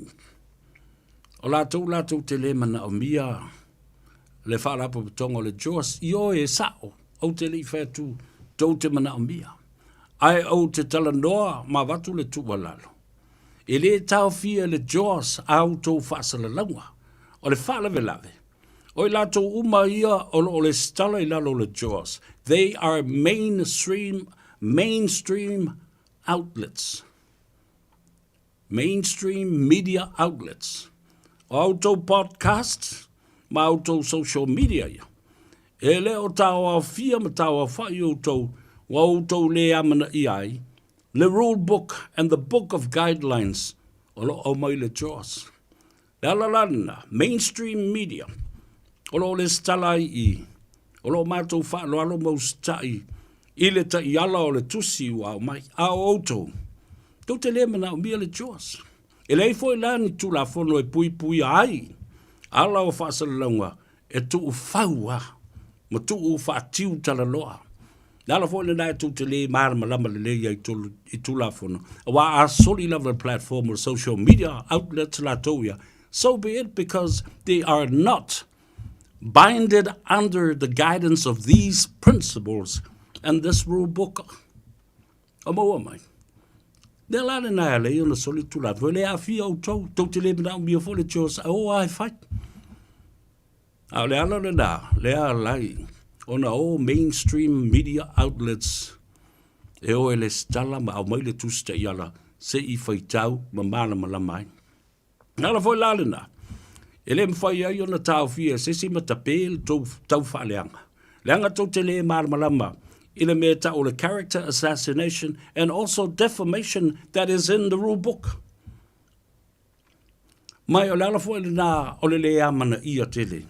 o latou latou te le manaomia le Faalapotopotoga o le JAWS, ioe e sao, ou te le i fai atu tou te manaomia. Ae ou te talanoa ma avatu le tuualalo, e le taofia e le JAWS a outou faasalalauga. O le faalavelave, o i latou uma ia o lo o lesitala i lalo o le JAWS, they are mainstream, mainstream outlets. Mainstream media outlets. O a outou podcasts ma a outou social media ia, e le o taoaofia ma taoaofa'i outou ua outou le amanaia ai le rule book and the book of guidelines o lo o aumai le JAWS. Le ala la lena, mainstream media, o lo o lesitala ai i, o lo o matou faaaloalo ma usitai i le taiala o le tusi ua aumai. A o outou, tou te le manaomia le JAWS. E leai foi la ni Tulafono e puipuia ai ala o faasalalauga e tuufau a ma tuu faatiu talaloa. Le ala foi lena e tou te le malamalama lelei ai i Tulafono, aua a soli lava le platform o le social media outlets latou ia, so be it because they are not binded under the guidance of these principles and this rule book. O maua mai. Lea la lena e ala ai ona soli le Tulafono, e le aafia outou, tou te le manaomia foi le JAWS, o lava e fai. A o le ala lena, lea alai ona o mainstream media outlets e o e lesitala ma aumai le tusi taiala se i faitau ma malamalama ai. Le ala foi la lena, e le mafai ai ona taofia e se isi matape le tou tau faaleaga. Leaga tou te le malamalama i le mea e tau o le character assassination and also defamation that is in the rule book. Ma o le ala foi lena o le lē amanaia tele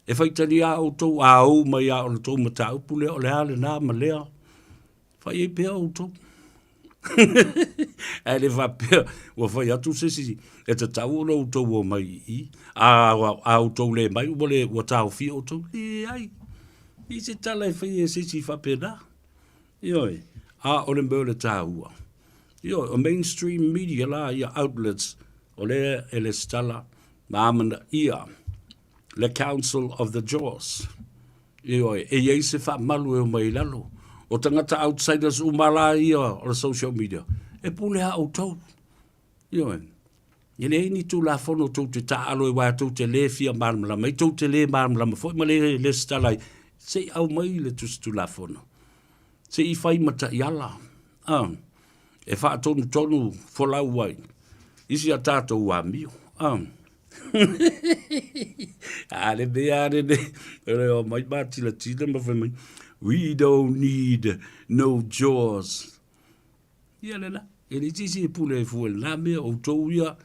e faitalia outou a ou mai a o le tou mataupu lea o le a lena ma lea, fai ai pea outou. Ae le faapea ua fai atu se isi e tatau ona outou omai i i. A, a outou le mai ua le, ua taofia outou. Leai. I se tala e faia e se isi faapena. Ioe. A o le mea o le taua. Ioe, o mainstream media la ia outlets o lea e lesitala ma amanaia le Council of the Jaws. Ioe, e i ai se faamalu e omai i lalo. O tagata outsiders uma la ia o le social media, e pule a outou. Ioe, e leai ni tulafono tou te taaalo ai aua tou te le fia malamalama ai, tou te le malamalama foi ma le lesitala ai, se i aumai le tusi tulafono. Se i fai ma taiala, a, e faatonutonu folau ai i si a tatou amio. A. A le mea lenei, o le omai matilatila ma fai mai, we don't need no jaws. Ia le la, e leai se isi e pule ai fua i lena mea, o outou ia,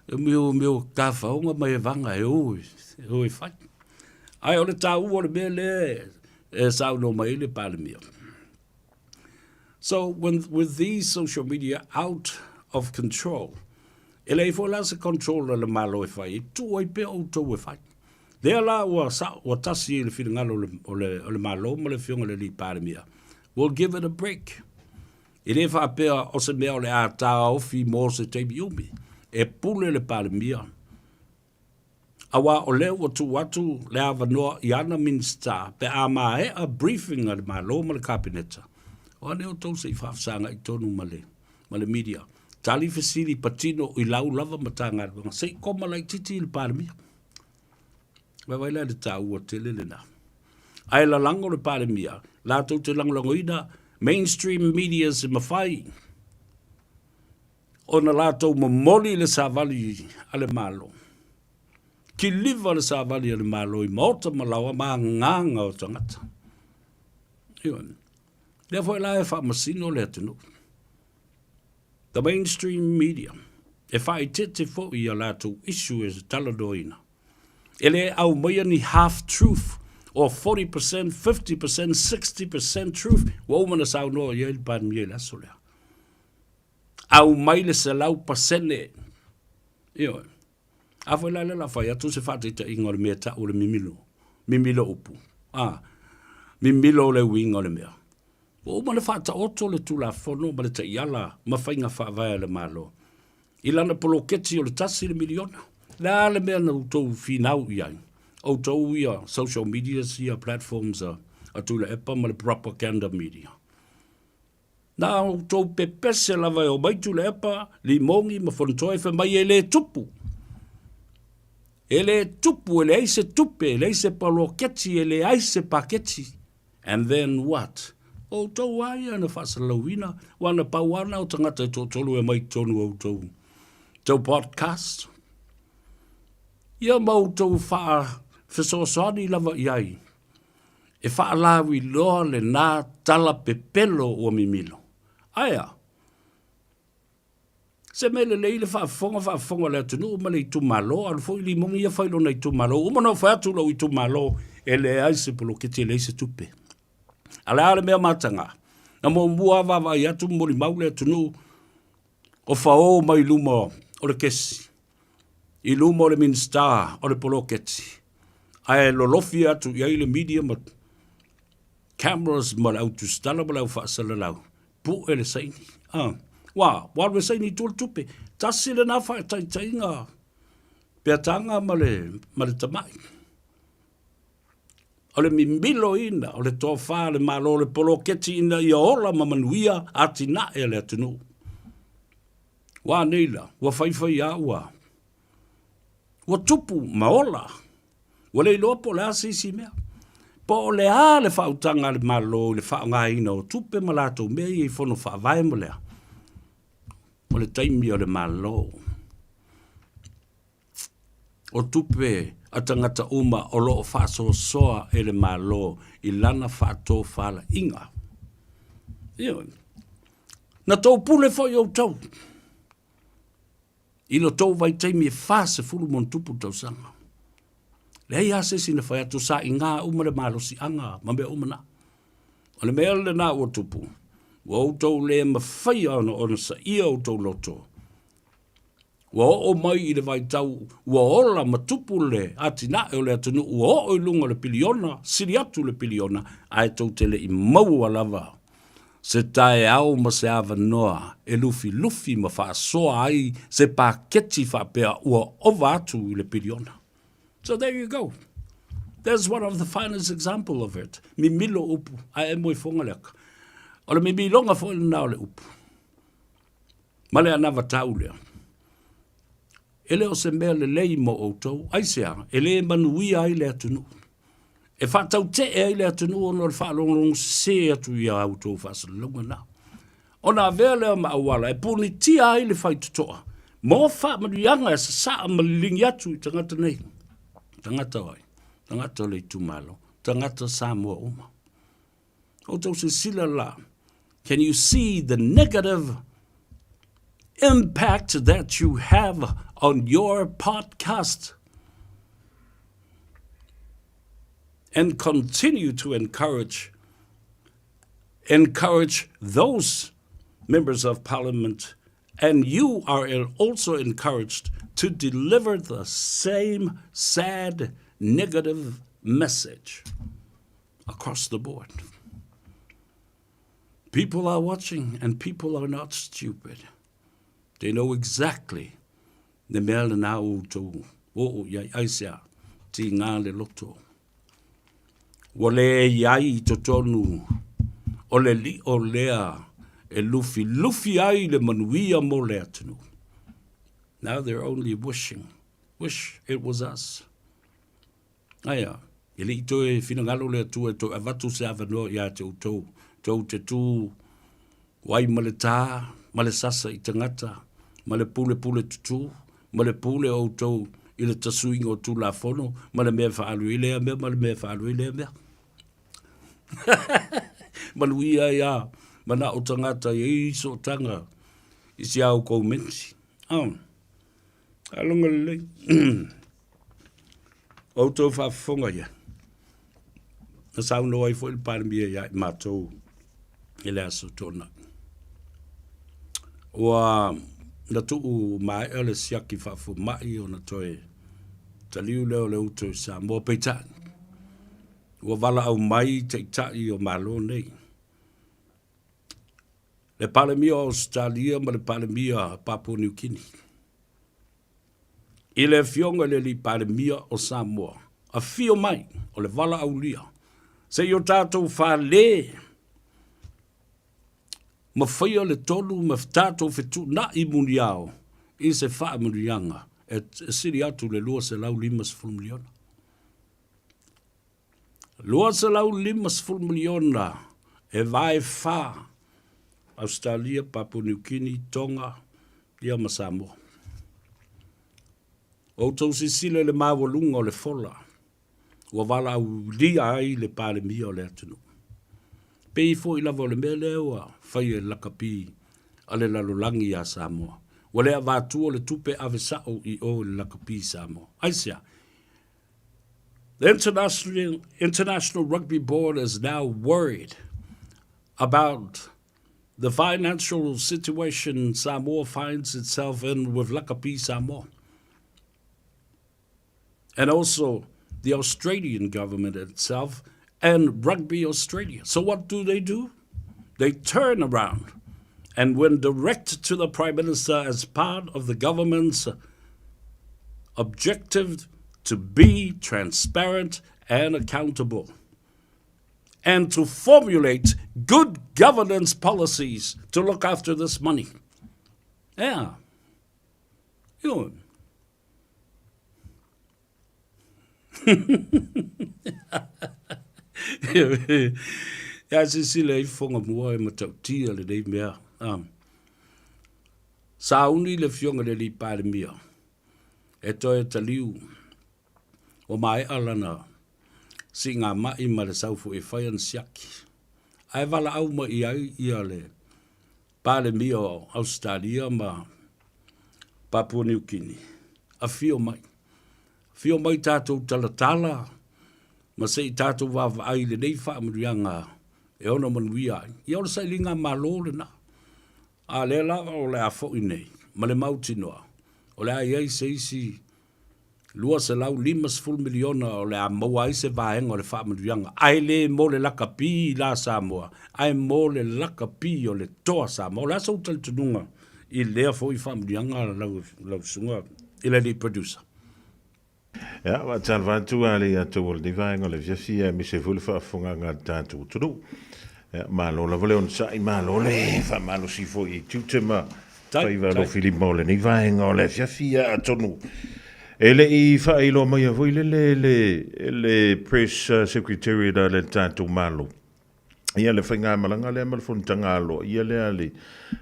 e mea o mea o tafaoga ma evaga e o e, o e fai. Ae o le taua o le mea lea e saunoa mai ai le Palemia. So, when, with these social media out of control, e leai foi la se control a le Malo e fai ai, tuu ai pea outou e fai. Lea la ua, sa, ua tasi i le finagalo o le, o le, o le Malo ma le Afioga i le Alii Palemia. We'll give it a break. E le faapea o se mea o le a taofi mo se taimi umi. E pule le Palemia. Aua o lea ua tuu atu le avanoa i ana Minisita pe a maea briefing a le Malo ma le Kapeneta. O ane outou se i faafesagai tonu ma le, ma le media. Tali fesili patino i lau lava Matagaluega se i koma laititi i le Palemia. Vaivai la i le taua tele lena. Ae lalago le Palemia, latou te lagolagoina mainstream medias e mafai ona latou momoli le savali a le Malo. Kiliva le savali a le Malo i maota ma laoa ma agaga o tagata. Ioe. Lea foi la e faamasino le atunuu. The mainstream media, e faaeteete foi i a latou issue e talanoaina. E le aumaia ni half truth or 40%, 50%, 60% truth, ua uma ona saunoa i ai le Palemia i le aso lea. Aumai le 100%. Ioe. A foi la lea o le a fai atu se faataitaiga o le mea e tau o le mimilo, mimilo upu, a, mimilo le uiga o le mea. Ua uma ona faataoto le Tulafono ma le Taiala ma faiga faavae a le Malo i lana poloketi o le tasi le miliona. O le a le mea na outou finau i ai? Outou ia social medias ia platforms a, a Tuilaepa ma le propaganda media. Na outou pepese lava e omai Tuilaepa, Limogi ma Fonotoe fai mai e le tupu. E le tupu, e leai se tupe, e leai se poloketi, e leai se paketi. And then what? O outou a ia na faasalalauina, aua na pau lava na o tagata e toatolu e aumai i totonu o outou tou podcast. Ia ma outou faafesoasoani lava i ai e faalauiloa lena tala pepelo ua mimilo. Ae a? Se mea lelei le faafofoga faafofoga o le atunuu ma le itumalo, alu foi Limogi ia fai lona itumalo. Ua uma ona ou fai atu lou itumalo e leai se poloketi e leai se tupe. A o le a le mea mataga? Na muamua lava vaavaai atu ma molimau le atunuu o fao mai luma o le kesi, i luma o le Minisita o le poloketi, ae lolofi atu i ai le media ma cameras ma le au tusitala ma le au faasalalau. Pue le saini. Ah. Ua, ua alu e saini i tua le tupe. Tasi lena faataitaiga peataga ma le, ma le tamai. O le mimiloina o le tofa a le Malo o le poloketi ina ia ola ma manuia atinae a le atunuu. Ua nei la, ua faifai a ua, ua tupu ma ola. Ua le iloa po o le a se isi mea. Po o le a le faautaga a le Malo i le faaaogaina o tupe ma latou mea ia i fono faavae ma lea. O le taimi o le Malo. O tupe a tagata uma o lo o faasoasoa e le Malo i lana faatofalaiga. Ioe. Na tou pule foi outou i lo tou vaitaimi e 40 ma ona tupu tausaga. Leai lava se isi na fai atu, sa iga uma le malosiaga ma mea uma na. O le mea lena ua tupu, Ua outou le mafaia ona onosaia outou loto. Ua oo mai i le vaitau ua ola ma tupu le atinae o le atunuu ua oo i luga o le piliona, sili atu le piliona, ae tou te le i maua lava se taeao ma se avanoa e lufilufi ma faasoa ai se paketi faapea ua ova atu i le piliona. So there you go. There's one of the finest example of it. Mimilo upu, ae emo i foga le aka. O le mimiloga foi lena o le upu. Ma le anavatau lea. E le o se mea lelei mo outou, aisea, e le manuia ai le atunuu. E faatautee ai le atunuu ona o le faalogologo sese atu i a outou faasalalauga na. Ona avea lea ma auala e punitia ai le faitotoa mo faamanuiaga e sasaa ma liligi atu i tagata nei. Tagata o ai? Tagata o le itumalo, tagata Samoa uma. Outou silasila la, can you see the negative impact that you have on your podcast? And continue to encourage encourage those members of parliament and you are also encouraged to deliver the same sad negative message across the board. People are watching and people are not stupid. They know exactly le mea lena o outou oo i ai aisea tigā le loto. Ua le i ai i totonu o le lio lea e lufilufi ai le manuia mo le atunuu. Now they're only wishing, wish it was us. Aia, e le i toe finagalo le Atua e toe avatu se avanoa iā te outou, tou te tū ai ma le tā, ma le sasa i tagata, ma le pulepule tutū, ma le pule o outou i le tasuiga o Tulafono, ma le mea e faaalu ai lea mea, ma le mea e faaalu ai lea mea. Manuia ai a manao tagata i ai sootaga i si a oukou menti. Oh. Aloga lelei. O outou faafofoga ia. Na saunoa ai foi le Palemia ia i matou i le aso Toonai. Ua na tuu maea le siaki faafomai ona toe taliu lea o le uto i Samoa. Peitai, ua valaau mai taitai o Malo nei. Le Palemia o Ausetalia ma le Palemia Papua Niu Kini. I le Afioga i le Alii Palemia o Samoa, afio mai o le valaaulia, se i o tatou fale ma faia le tonu ma tatou fetuunai muniao i se faamanuiaga e sili atu le $250 miliona. $250 miliona e vae fa Ausetalia, Papua Niu Kini, Tonga, ia ma Samoa. O outou silasila i le maualuga o le fola ua valaaulia ai le Palemia o le atunuu. Pei foi lava o le mea lea ua fai e lakapi a le lalolagi iā Samoa. Ua le avatua le tupe ave sao i o i le lakapi i Samoa. Aisea? The International, International Rugby Board is now worried about the financial situation Samoa finds itself in with Lakapi Samoa. And also the Australian government itself and Rugby Australia. So what do they do? They turn around and went direct to the Prime Minister as part of the government's objective to be transparent and accountable and to formulate good governance policies to look after this money. Yeah. You Ia silasila i fofoga mua e matautia lenei mea. Um, sauni le afioga i le alii Palemia e toe taliu ua maea lana siigamai ma le sau foi e fai ana siaki. Ae valaau mai i ai ia le Palemia o Ausetalia ma Papua Niu Kini, afio mai. Afio mai tatou talatala ma se i tatou vaavaai i lenei faamanuiaga e ono manuia ai. Ia o le sailiga malo lena. A lea lava o le a foi nei ma le mautinoa, o le a i ai se isi $250 miliona o le a maua ai se vaega o le faamanuiaga, ae le mo le lakapi la Samoa, ae mo le lakapi o le Toa Samoa. O le a sou talitonuga i lea foi faamanuiaga lau, lau susuga i le alii producer? Ia, faatalofa atu a le ia tou o lenei vaega o le afiafi aemaise foi le faafofogaaga a le tatou atunuu. Ia, malo lava le onosai, malo le faamalosi foi i tiute ma faiva alofilima o lenei vaega o le afiafi. Ia, atonu e le i faailoa maia foi lele le, le Press Secretariat a le tatou Malo. Ia, le faigamalaga lea ma le fonotaga aloaia lea a le,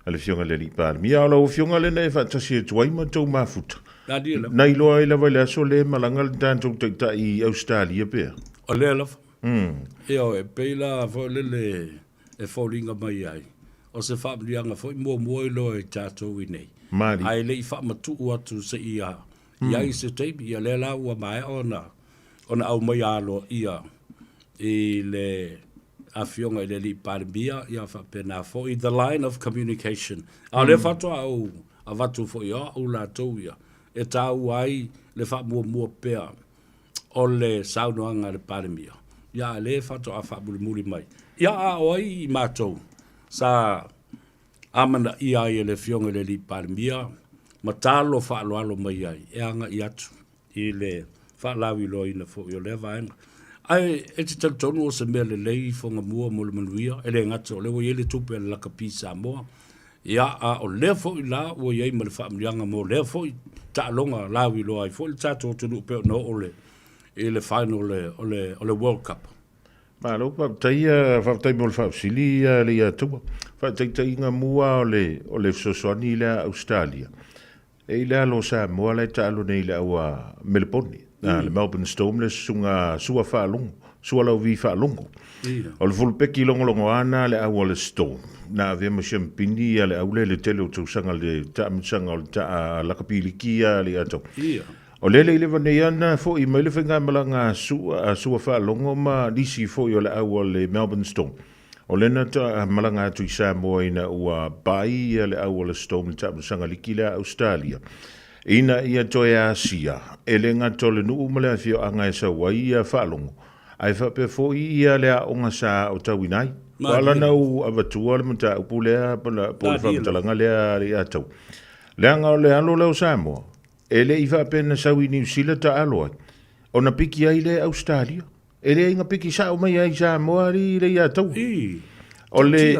a le Afioga i le Alii Palemia. A o lau Afioga lea na e faatasi atu ai ma tou mafuta. Na iloa ai lava i le aso lea e malaga le tatou Taitai i Ausetalia pea? O lea lava. Ioe, e pei la foi lele e foliga mai ai, o se faamanuiaga foi muamua iloa i tatou i nei. Mali. Ae le i faamatuu atu seia i ai se taimi, ia lea la ua maea ona ona aumaia aloaia i le Afioga i le Alii Palemia, ia faapena foi the line of communication. A o lea faatoa ou avatu foi o au latou ia e taua ai le faamuamua pea o le saunoaga a le Palemia, ia a lea faatoa faamulimuli mai. Ia a o ai i matou sa amanaia ai e le Afioga i le Alii Palemia ma talo faaaloalo mai ai e agai atu i le faalauiloaina foi o lea vaega. Ae e te talitonu o se mea lelei i Fogamua mo le manuia, e le gata o lea ua i ai le tupe a le Lakapi Samoa, ia, a o lea foi la ua i ai ma le faamanuiaga mo lea foi taaloga lauiloa ai foi le tatou atunuu pei ona oo le, i le final o le, o le, o le World Cup. Malo, faafetai, faafetai mo le faafesili Leiataua. Faataitaiga mua o le, o le fesoasoani lea a Ausetalia, E i le alo o Samoa la e taalo nei i le au a Melepone, le Melbourne Storm le susuga Sua Faalogo, Sua Lauvi Faalogo. O le fulupeki logologoa na le au a le Storm, na avea ma siamupini ia le au lea i le tele o tausaga le taamilosaga o le taa lakapi liki ia le atau. O lele i leva nei ana foi mai le faigamalaga a Sua, a Sua Faalogo ma nisi foi o le au a le Melbourne Storm. O lena ta malaga atu i Samoa ina ua pai ia le au o le Storm i le taamilosaga liki lea a Ausetalia. Ina ia toe asia, e le gata o le nuu ma le afioaga e sau ai ia faalogo, ae faapea foi ia le aoga sa aotauina ai. Ua ala ona ou avatua le mataupu lea po o le faamatalaga lea a Leiataua. Leaga o le alo lea o Samoa, e le i faapea na sau i Niu Sila taalo ai, ona piki ai lea i Ausetalia. E leai na piki sao mai ai Samoa alii le ia taua. O le,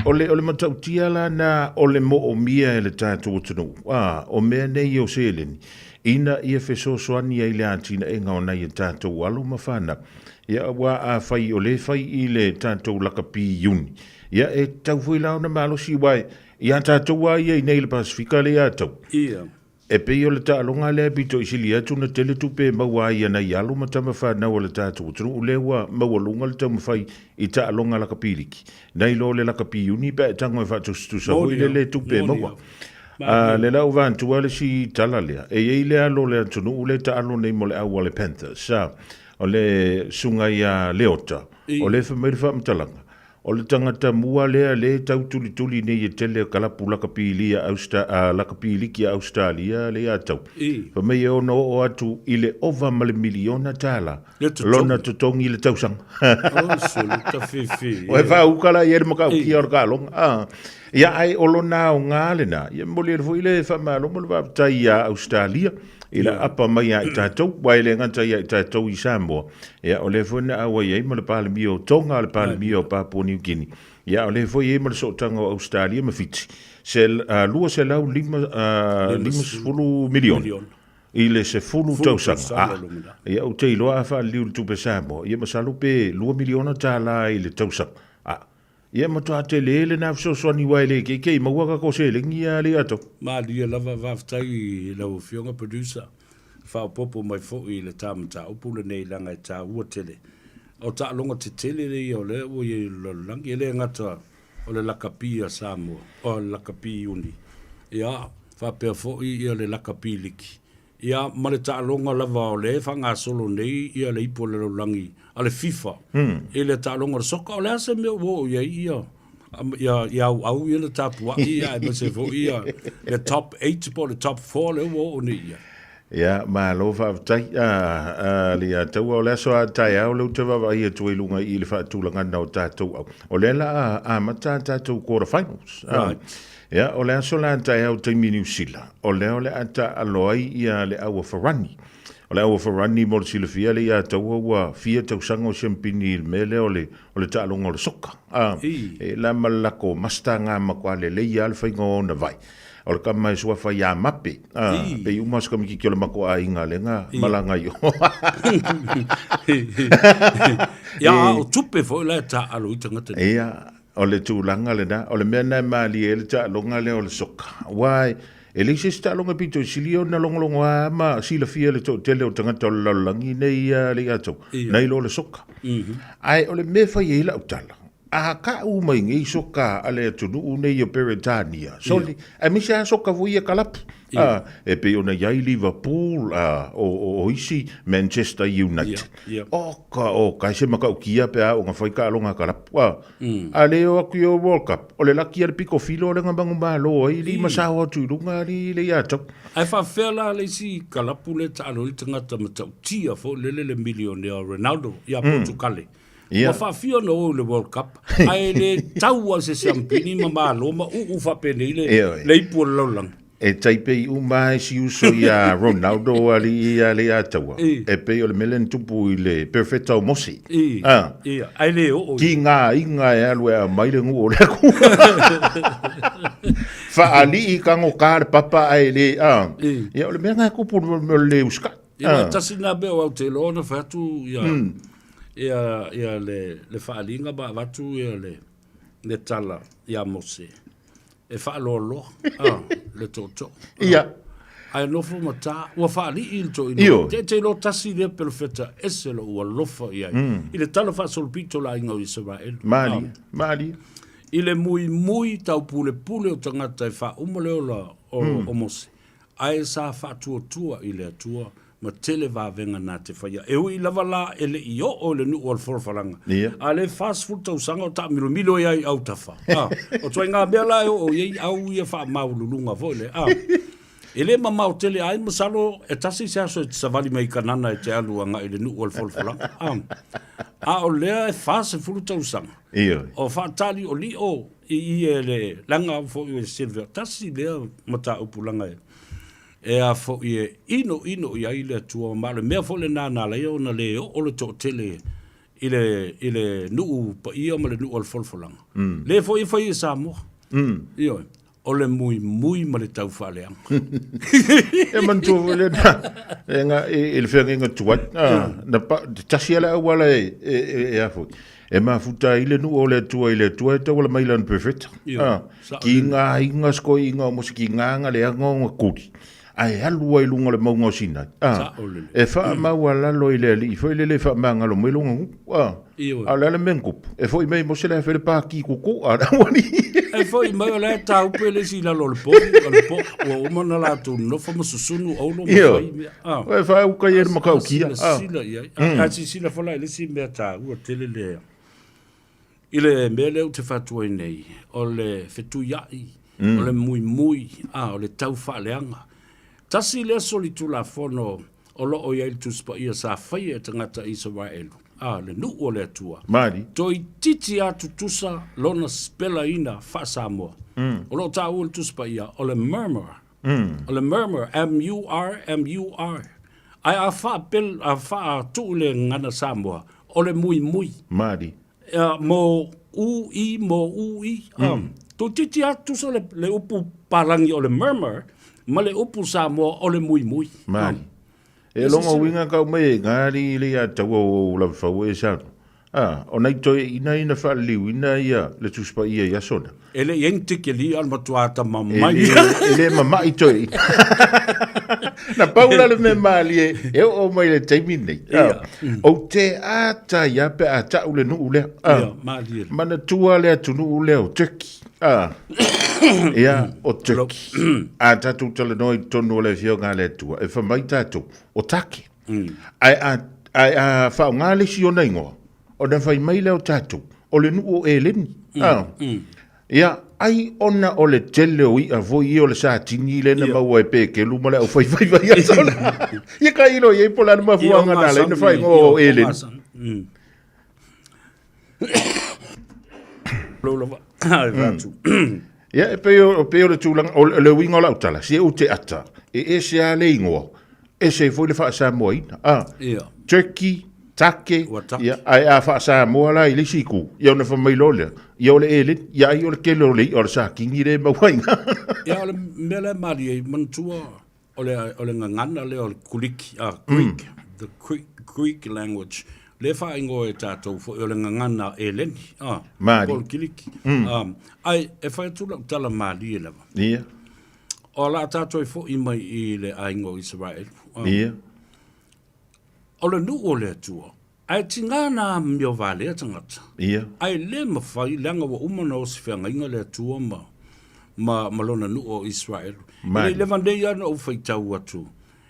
o le, o le matautia la na o le moomia e le tatou atunuu, a, o mea nei o seleni, ina ia fesoasoani ai le atinaega o nai a tatou alo ma fanau. Ia, aua afai o lea e fai i le tatou lakapi Iuni, ia e tatau foi la ona malosi, aua ia tatou lava ia i inei i le Pasefika le ia taua. Ia. E pei o le taaloga lea e pito i sili atu ona tele tupe e maua ai i ana i alo ma tama fanau a le tatou atunuu lea ua maualuga le taumafai i taaloga lakapi liki nai lo le lakapi iuni pe a e tago e faatusatusa foi le le tupe e maua. A le la ua vaantua le si tala lea e i ai le alo o le atunuu lea e taalo nei mo le au a le Panthers a o le susuga ia Leota o lea e fai mai le faamatalaga O le tagata mua lea lea e tau tulituli nei e tele o kalapu lakapi a lakapi liki a Ausetalia lea ia tau. Fai mai e ono oo atu i le ova ma le miliona tala lona totogi i le tausaga. Ua e faauka la i ai le matautia o le taaloga. A, ia ae o lona aoga lena, ia momoli ai foi le faamalo ma le faafetai ia Ausetalia i le aapa mai ia i tatou, aua e le gata ia i tatou i Samoa, ia o lea foi na auai ai ma le Palemia o Tonga, le Palemia o Papua Niu Kini, ia o lea foi e i ai ma le sootaga o Ausetalia ma Fiti, se 250 miliona i le 10 tausaga. A, ia ou te iloa a faaliliu i le tupe Samoa, ia masalo pe $2 miliona i le tausaga. A, Ia matua tele lena fesoasoani aua e le keikei maua tatou seleni ia alii atou. Malie lava, faafetai i lau afioga producer, faaopoopo mai foi i le ta mataupu lenei leaga e taua tele. O taaloga tetele ia o lea ua i ai i le lalolagi, e le gata o le lakapi a Samoa, o le lakapi iuni, ia faapea foi ia le lakapi liki. Ia, ma le taaloga lava o lea e faagasolo nei ia le ipu o le lalolagi a le FIFA i le taaloga o le soka. O le a se mea ua oo i ai ia ia ia auau ia na tapuai ia aemaise foi ia le top 8 po o le top 4 lea ua oo nei i ai? Ia, malo faafetai. A, le ia taua o le aso a taeao lea ou te vaavaai atu ai i luga i le faatulagaga o tatou au. O lea la a amata a tatou quarter finals. Right. Ia, o le aso la taeao taimi Niu Sila, o lea o le a taalo ai ia le au a Farani. O le au a Farani mo le silafia le ia taua ua fia tausaga o siampini i le mea lea o le, o le taaloga o le soka. A, e la ma le lako master ngā makoa lelei a le faiga o ona vai. O le kama e suafa iā Mape, a, pei uma se kamikiki o le mako aiga le ngā malaga i o. Ia, a o tupe foi la e taalo i tagata nei. Ia, o le tulaga lena, o le mea lena e malie ai le taaloga lea o le soka. Aua e leai se isi taaloga pito i sili ona logologoa ma silafia e le toatele o tagata o le lalolagi nei le i atoa, nai lo le soka. Ae o le mea e fai ai lau tala, A ka'u mai nei soka a le atunuu nei o Peretania, sole, aemaise lava soka foi ia kalapu, a, e pei ona i ai Liverpool, a, o, o, o isi Manchester United. O ka, o ka, e se matautia pe a oo ina fai taaloga a kalapu, a. A le o atu i o World Cup, o le laki a le pito filo lea na manumalo ai, lima sao atu i luga alii le ia tau. Ae faapefea la le isi kalapu lea e taalo ai le tagata matautia foi lele le milionea o Ronaldo ia Portugal. Ua faafia ona o i le World Cup, ae le tau lava i se siampini ma malo ma uu faapenei le, le ipu o le lalolagi. E tai pei uma lava isi uso ia Ronaldo alii ia le Ataua. E pei o le mea lea na tupu i le Perfeta o Mose. Ia, ae le oo. Ki ngā inga e alu e aumai le nuu o le Atua. Faalii kagoka le papa ae le, ia o le mea lena e tupu i le mea o le le usikai. Ia, tasi lena mea aua ou te iloa ona fai atu ia, ia, ia le, le faaaliga ma avatu ia le, le tala ia Mose e faaloaloa ah, le tootoo. Ia. Ae nofo ma tā, ua faalii le toeaina. Te, te iloa tasi lea perofeta ese lou alofa i ai. I le tala faasolopito o le aiga o Isaraelu. Malie, malie. I le muimui taupulepule o tagata e faauma le ola o, o Mose. Ae sa faatuatua i le Atua ma tele vavega na te faia. E ui lava la e le i oo i le nuu o le folafolaga, a le 40 tausaga o taamilomilo ai i autafa. A, o ituaiga mea la e oo i ai au ia faamaualuluga foi lea. A, e le mamao tele ai masalo e tasi se aso e te savali mai i Kanana e te alu agai i le nuu o le folafolaga. A, a o lea e 40 tausaga o faataliolio I i e le laga foi o Sylvia, tasi lea mataupu laga e e a foi e inoino i ai le Atua, ma o le mea foi lena na ala ai ona le oo le toatele i le i le nuu paia ma le nuu o le folafolaga. Le foi e fai e Samoa. Ioe, o le muimui ma le taufaaleaga. E manatua foi lea na, e nga, i, i le feagaiga tuai, na pa, tasi lava le auala e, e, e, e a foi, E mafuta ai le nuu o le Atua i le Atua e tauala mai lana perfeta. Ah, ki ngā inga skoiinga o Mose ki ngā anga le anga o nga kuri. Ae alu ai lunga o le maunga o Sinai. Ah, e whaamaualalo i le alii foi lele e whaamangalo mai longa nuu. Ah, a o le a le mea na tupu? E foi mai Mose le a fai le pākī koko a le aualii. E foi mai o la e tāupe le isi i lalo o le povi, o le po, ua uma ona latou nofo ma susunu oulo ma fai mea. Ah. E whaauka i e le makaukia. Ah. Silasila i ai. Ah. Silasila foi la i le isi mea taua tele lea. I le mea lea ou te fautua ai nei, o le fetuiai, o le muimui, ah, o le taufaaleaga. Tasi lea solitulafono o lo o i ai le Tusi Paia sa faia e tagata Isaraelu, ah, le nuu o le Atua. Mali. Toeitiiti lava tutusa lona sipelaina faa-Samoa. O lo o taua i le Tusi Paia, o le murmur. O le murmur, M-U-R-M-U-R. Ae a faapel, a faatuu i le gagana Samoa, o le muimui. Mali. Mo u i, mo u i. Toeitiiti lava tutusa le, le upu palagi o le murmur ma le upu Samoa o le muimui. Mali. E longa uiga kau mai e ngari le ia taua o lava fau e sa. A, o nai toe ina ina faaliliuina ia le Tusi Paia i aso na. E le i ai ni tikeli a le matua tama mai. E le mama'i toe ina. Na pau la le mea malie e oo mai le taimi nei. Ou te ata ia pe a ta'u le nuu lea. Ia, malie. Manatua le atunuu lea o Turkey. Ia, o Turkey. A tatou talanoa i totonu o le Afioga a le Atua, e fai mai tatou, o Take. Ae a, ae a faaaoga le isi ona igoa, ona fai mai lea o tatou, o le nuu o Eleni. A. Ia, ai ona o le tele o i'a foi ia o le satini lea na maua e Pekelu ma le aufaifaiva i aso na. Ia ka ilo i ai po o le a le mafuaaga na ala ai ona faaigoa o Eleni. Ia, e pei o, pei o le tulaga, o le uiga o lau tala, se ou te ata, e ese lava le igoa, ese foi le faa-Samoaina. Ah, Ia. Turkey, Take, Ua take. ia, ae a faa-Samoa la i le isi itu, ia ona fai mai loa lea, ia o le eleni, ia ai o le tele o le i'a o le sakini lea e maua ai i ina. Ia, o le mea lea e malie ai, manatua o le, o le gagana lea o le Kuliki, ah, Greek, the Greek, Greek language, lea e faaigoa e tatou foi o le gagana eleni, ah, Malie. po o le Kiliki. Ah, ae e fai atu lau tala malie lava. Ia, O la tatou e fo'i mai i le aiga o Isaraelu. Ah, ia, O le nuu o le Atua, ae tiga na amio valea tagata. Ia. Ae le mafai, leaga ua uma ona osi feagaiga le Atua ma, ma, ma lona nuu o Isaraelu. E le i leva nei lava ona ou faitau atu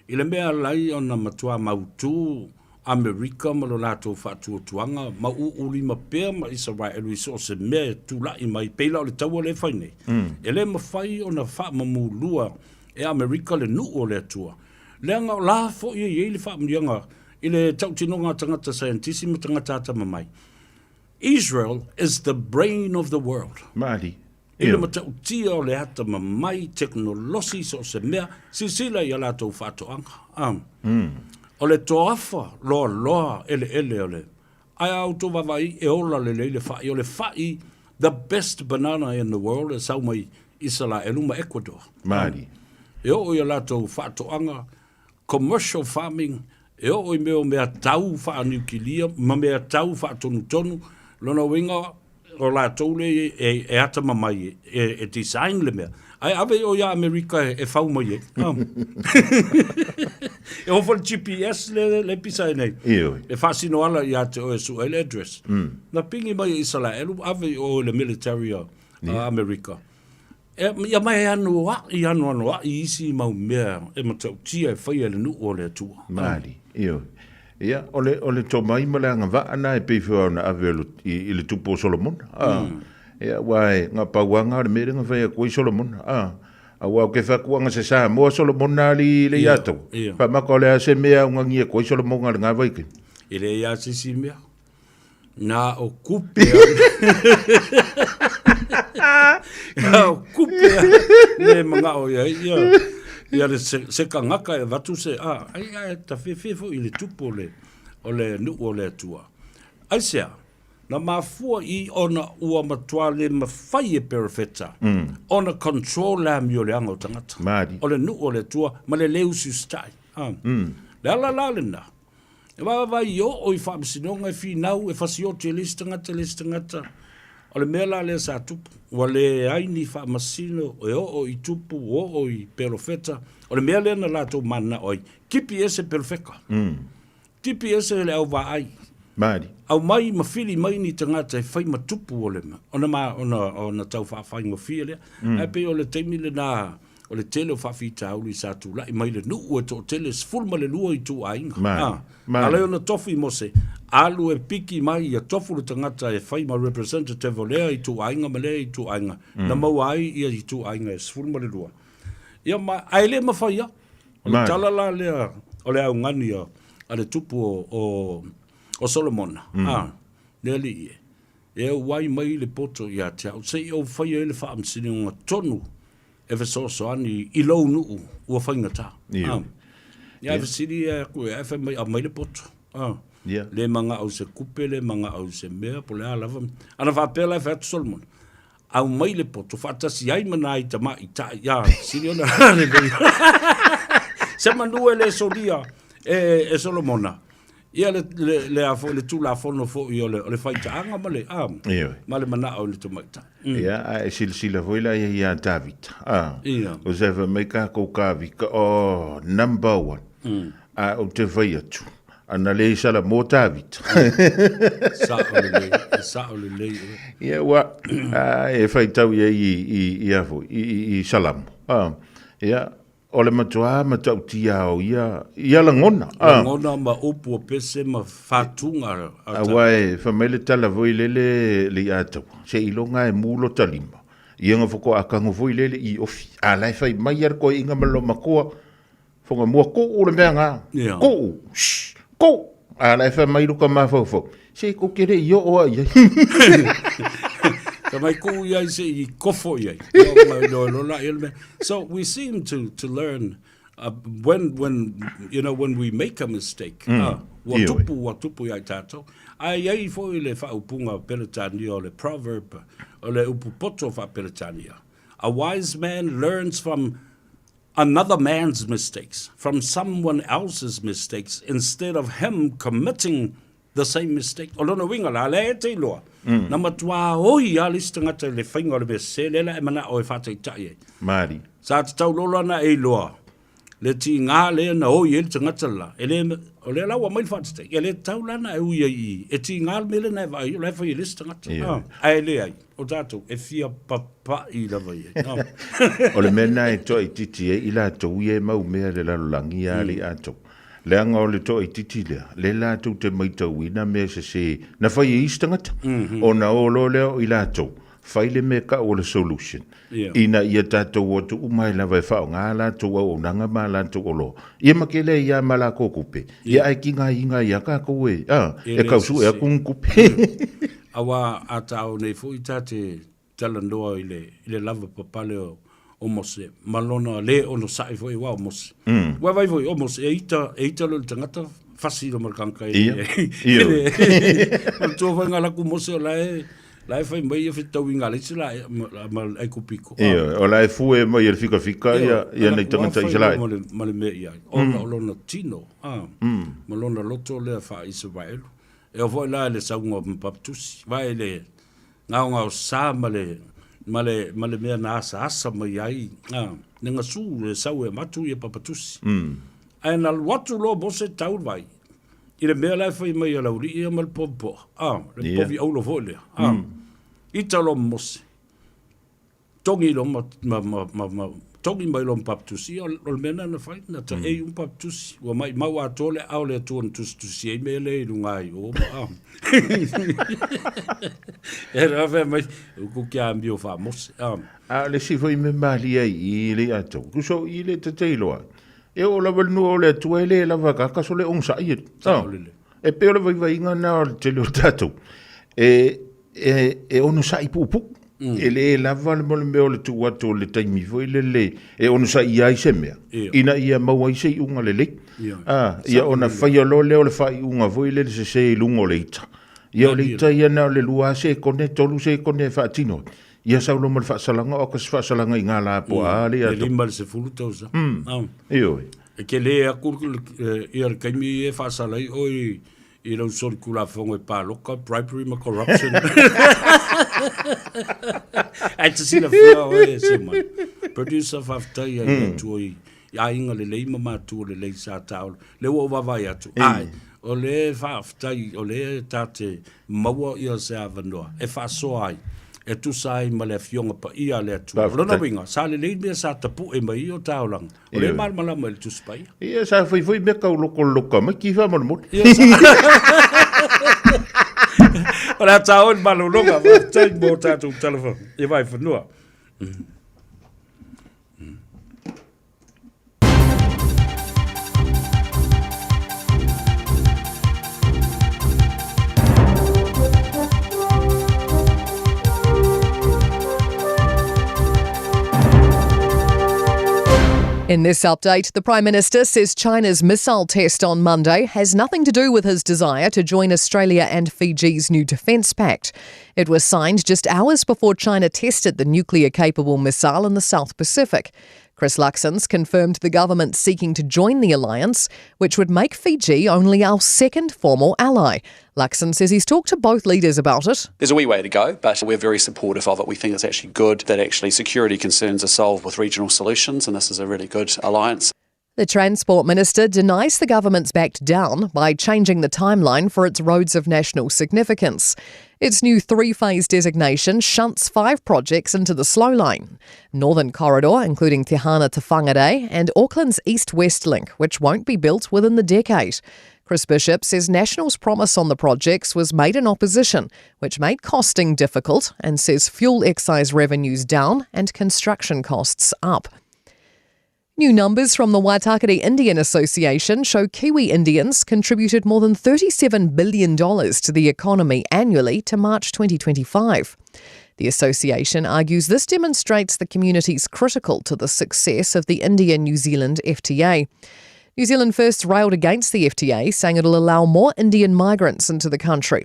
i le mea alai ona matua mautu Amerika ma lo latou faatuatuaga ma uulima pea ma Isaraelu i so o se mea e tulai mai, pei la o le taua lea e fai nei. E le mafai ona faamamulua e Amerika le nuu o le Atua, leaga o la foi e i ai le faamanuiaga i le tautinoga a tagata saienitisi ma tagata atamamai. Israel is the brain of the world. Maali. I le matautia o le atamamai, tekonolosi, so o se mea, silasila i a latou faatoaga. A. O le toafa loaloa eleele o le, ae a outou vaavaai e ola lelei le fai, o le fai the best banana in the world e sau mai Isalaelu ma Ecuador. Maali. E oo i a latou faatoaga, commercial farming, e oo i mea o mea tau faaniukilia ma mea tau faatonutonu, lona uiga o latou lea e, e atamamai e, e design le mea. Ae ave i o ia Amerika e, e fau mai ai. Ah. e ofo le GPS le, le pisa e nei. Ioe. E faasino ala ia te oe sue ai le address. Na pingi mai e Isalaelu, ave i o i le military a, a Amerika. E, ia mai e anoaʻi, anoanoaʻi isi mau mea e matautia e faia e le nuu o le Atua. Maali, ioe. Ia, o le, o le tomai ma le agavaa na e pei foi ona ave o le, i, i le tupu o Solomona. A, Ia, aua e nga pauanga o le mea lea na fai atu ai Solomona. A, aua o ke whakuanga se Samoa Solomona ali le ia tau. Ia. Whamaka o le a se mea ungangi e koe Solomona le ngā vaike. E le ia se isi mea. Na o kupe Na o kupe le mangao ia ia ia le se, se kangaka e vatu se a ai ai ta fefe fo i le tupu o le o le nuu o le Atua. Aisea, na mafua i ona ua matua le mawhai e perofeta ona control le amio le anga o tangata. Maari. O le nuu o le Atua ma le le usiusitai. Ah. Le ala la lena, E vaavaai i oo i faamasinoga e finau, e fasioti e le isi tagata i le isi tagata. O le mea la lea sa tupu, ua leai ni faamasino e oo i tupu, oo i perofeta. O le mea lea na latou mananao ai, tipi ese perofeka, tipi ese le au vaai. Maali. Aumai ma fili mai ni tagata e fai ma tupu o le, ona ma, ona, ona tau faafaigofie lea. Ae pei o le taimi lena, O le tele o faafitauli sa tulai mai le nuu e toatele 12 ituaiga. Mai, A, mai. ala ai ona tofu i Mose, alu e piki mai ia tofu le tagata e fai ma representative o lea ituaiga ma lea ituaiga, na maua ai ia ituaiga e 12. Ia ma, ae le mafai lava. O le Mai. tala la lea o le augani a, a le tupu o, o, o Solomona, a, le alii e, e auai mai le poto ia te au, se i ou faia ai le faamasinoga tonu e fesoasoani i lou nuu ua faigata. Ioe. Ah. Ia, e fesili aku e, ae fai mai, aumai le poto. Ah. Ia. Le manao i se kupe, le manao i se mea, po o le a lava. Ana faapea la e fai atu Solomon, aumai le poto, faatasi ai ma nai tamaitai. Ia, sili ona lelei. Se manu e le solia e, e Solomona. Ia le, le, le, a foi, le Tulafono foi o le, o le faitaaga ma le, a, Ioe. ma le manao i le tamaitai. Mm. Ia, ae silasila foi la ia ia Tavita. Ah, Ia. O se fai mai kākou Kavika, oh, number one. Mm. A ou te fai atu. Ana le i Salamo Tavita. Sa'o lelei, e sa'o lelei oe. Ia ua e faitau i ai i, i, i a foi, i, i, i Salamo. A, ia, o le matuā matautia o ia, ia lagona. A. Lagona ma upu o pese ma fatuga. Aua e fai mai le tala foi lele le i ataua, seiloga e mu lota lima. Ia nga fakoakago foi lele i ofi. A la e fai mai a le koeaiga ma lona matua, Fonga mua kuu le mea ngā. Yeah. Kuu. Shh. Kuu. A la e fai mai luka mafaufau. Se ko kere i o a ia. Ka mai kuu iai se i kofo iai. So we seem to, to learn uh, when, when, you know, when we make a mistake. Mm. Uh, ua tupu, ua tupu iai tātou. Ae iai foi le whaupunga Peretania o le proverb, o le upu poto wha Peretania. A wise man learns from another man's mistakes, from someone else's mistakes, instead of him committing the same mistake. O lona uiga la, lea e te iloa, mm. na matuā oi a le isi tagata i le faiga o le mea sese, lea la e manao e faataitai ai. Mari. Sa tatau loa la ona e iloa, le tiga lea na oi ai le tagata la, e le, o lea la ua aumai le faatatau, e le tatau la ona e ui ai i i, e tiga le mea lea na e vaai, o la e fai e le isi tagata. Yeah. Ah, ae leai. O tatou e fia papaʻi lava i ai. O le mea lena e toaitiiti ai i latou ia e mau mea i le lalolagi ia alii atou. Leaga o le toaitiiti lea, lea latou te maitauina mea sese na fai e isi tagata. Ona o loa lea o i latou, fai le mea e kau o le solution, ina ia tatou o atu uma ai lava e faaaoga a latou auaunaga ma a latou oloa. Ia ma ke lea ia ma lakou kupe, ia ae kiga iga ia kakou e, a, e kausue aku ni kupe. Aua a taao nei foi ta te talanoa i le, i le lava papale o, o Mose, ma lona le onosai foi aua o Mose. Mm. Ua vai foi o Mose, e ita, e ita lo le tagata, fasi lo ma le kanka i Ia, ia. Ma le tua foi ngalaku Mose o la e, la e fai mai ia fetau i ngaleisi la e, ma, ma le aikupiko. Ia, o la e fue mai e le fikafika ia, ia nei tagata Israel. Ma le, ma le mea i ai. Ona o lona tino, a, ma lona loto lea faa-Isaraelu. E oo foi la i le sauga o Papatusi, vae i le gaogaosa ma le, ma le, ma le mea na asaasa mai ai, a, le gasu, le sau e avatu ia Papatusi. Mm. Ae na alu atu loa Mose tau le vai, i le mea la e fai mai a Laulii ia ma le povi poa, a, le yeah. povi aulo foi lea, a, mm. ita loa Mose, Togi loa ma, ma, ma, ma, ma togi mai loa ma Papatusi, o, o le mea lena na fai, na taʻei mm. uma Papatusi. Ua maʻimau atoa le aao o le Atua na tusitusi ai mea lea i luga ai o ma a. E rā whea mai, uku kia amio wha-Mose. A. A o le isi foi mea malie ai i le atou, tusa o i le tatei loa. E oo lava i le nuu o le Atua e le lava ka kaso le onosai e. E pei o le vaivaiga na o le tele o tatou. E, e, e onosai puupuu. Mm. E le lava le mo le mea o le tuu atu o le taimi foi lele e onosai ai se mea. Ia. Ina ia maua ai se iuga lelei. Ia. Ah, ia ona faia loa lea o le faaiuga foi lele sese i luga o le ita. Ia o le ita ia na o le lua sekone, tolu sekone e faatino. Ia sau loa ma le faasalaga o ka se faasalaga i ngā la po a le ia. Le lima le sefulu tausaga. Mm. Ah. Ioe. E ke le aku ia le taimi e faasala ai oe i lau solitulafono e paloka, bribery ma corruption. Ae te silafia oe e se mai. Producer faafetai ai le Atua i aiga lelei ma matua lelei sa taolo. Lea ua ou vaavaai atu. Ae, o le faafetai, o le ta te maua ia se avanoa e faasoa ai, e tusa ai ma le Afioga Paia a le Atua. O lona uiga, sa lelei mea sa tapue mai i o taolaga. O lea e malamalama i le Tusi Paia. Ia, sa fai foi mea tau loko loka mai ki faamolemole. Ia, sa... O le a tāo i le malologa, faafetai mo tātou tala e vaifanua. In this update, the Prime Minister says China's missile test on Monday has nothing to do with his desire to join Australia and Fiji's new defence pact. It was signed just hours before China tested the nuclear capable missile in the South Pacific. Chris Luxon's confirmed the government seeking to join the alliance, which would make Fiji only our second formal ally. Luxon says he's talked to both leaders about it. There's a wee way to go, but we're very supportive of it. We think it's actually good that actually security concerns are solved with regional solutions, and this is a really good alliance. The Transport Minister denies the government's backed down by changing the timeline for its roads of national significance. Its new three phase designation shunts five projects into the slow line Northern Corridor, including Te Hana to Whangarei, and Auckland's East West Link, which won't be built within the decade. Chris Bishop says National's promise on the projects was made in opposition, which made costing difficult, and says fuel excise revenues down and construction costs up. New numbers from the Waitakere Indian Association show Kiwi Indians contributed more than $37 billion to the economy annually to March 2025. The association argues this demonstrates the community's critical to the success of the India New Zealand FTA. New Zealand First railed against the FTA, saying it'll allow more Indian migrants into the country.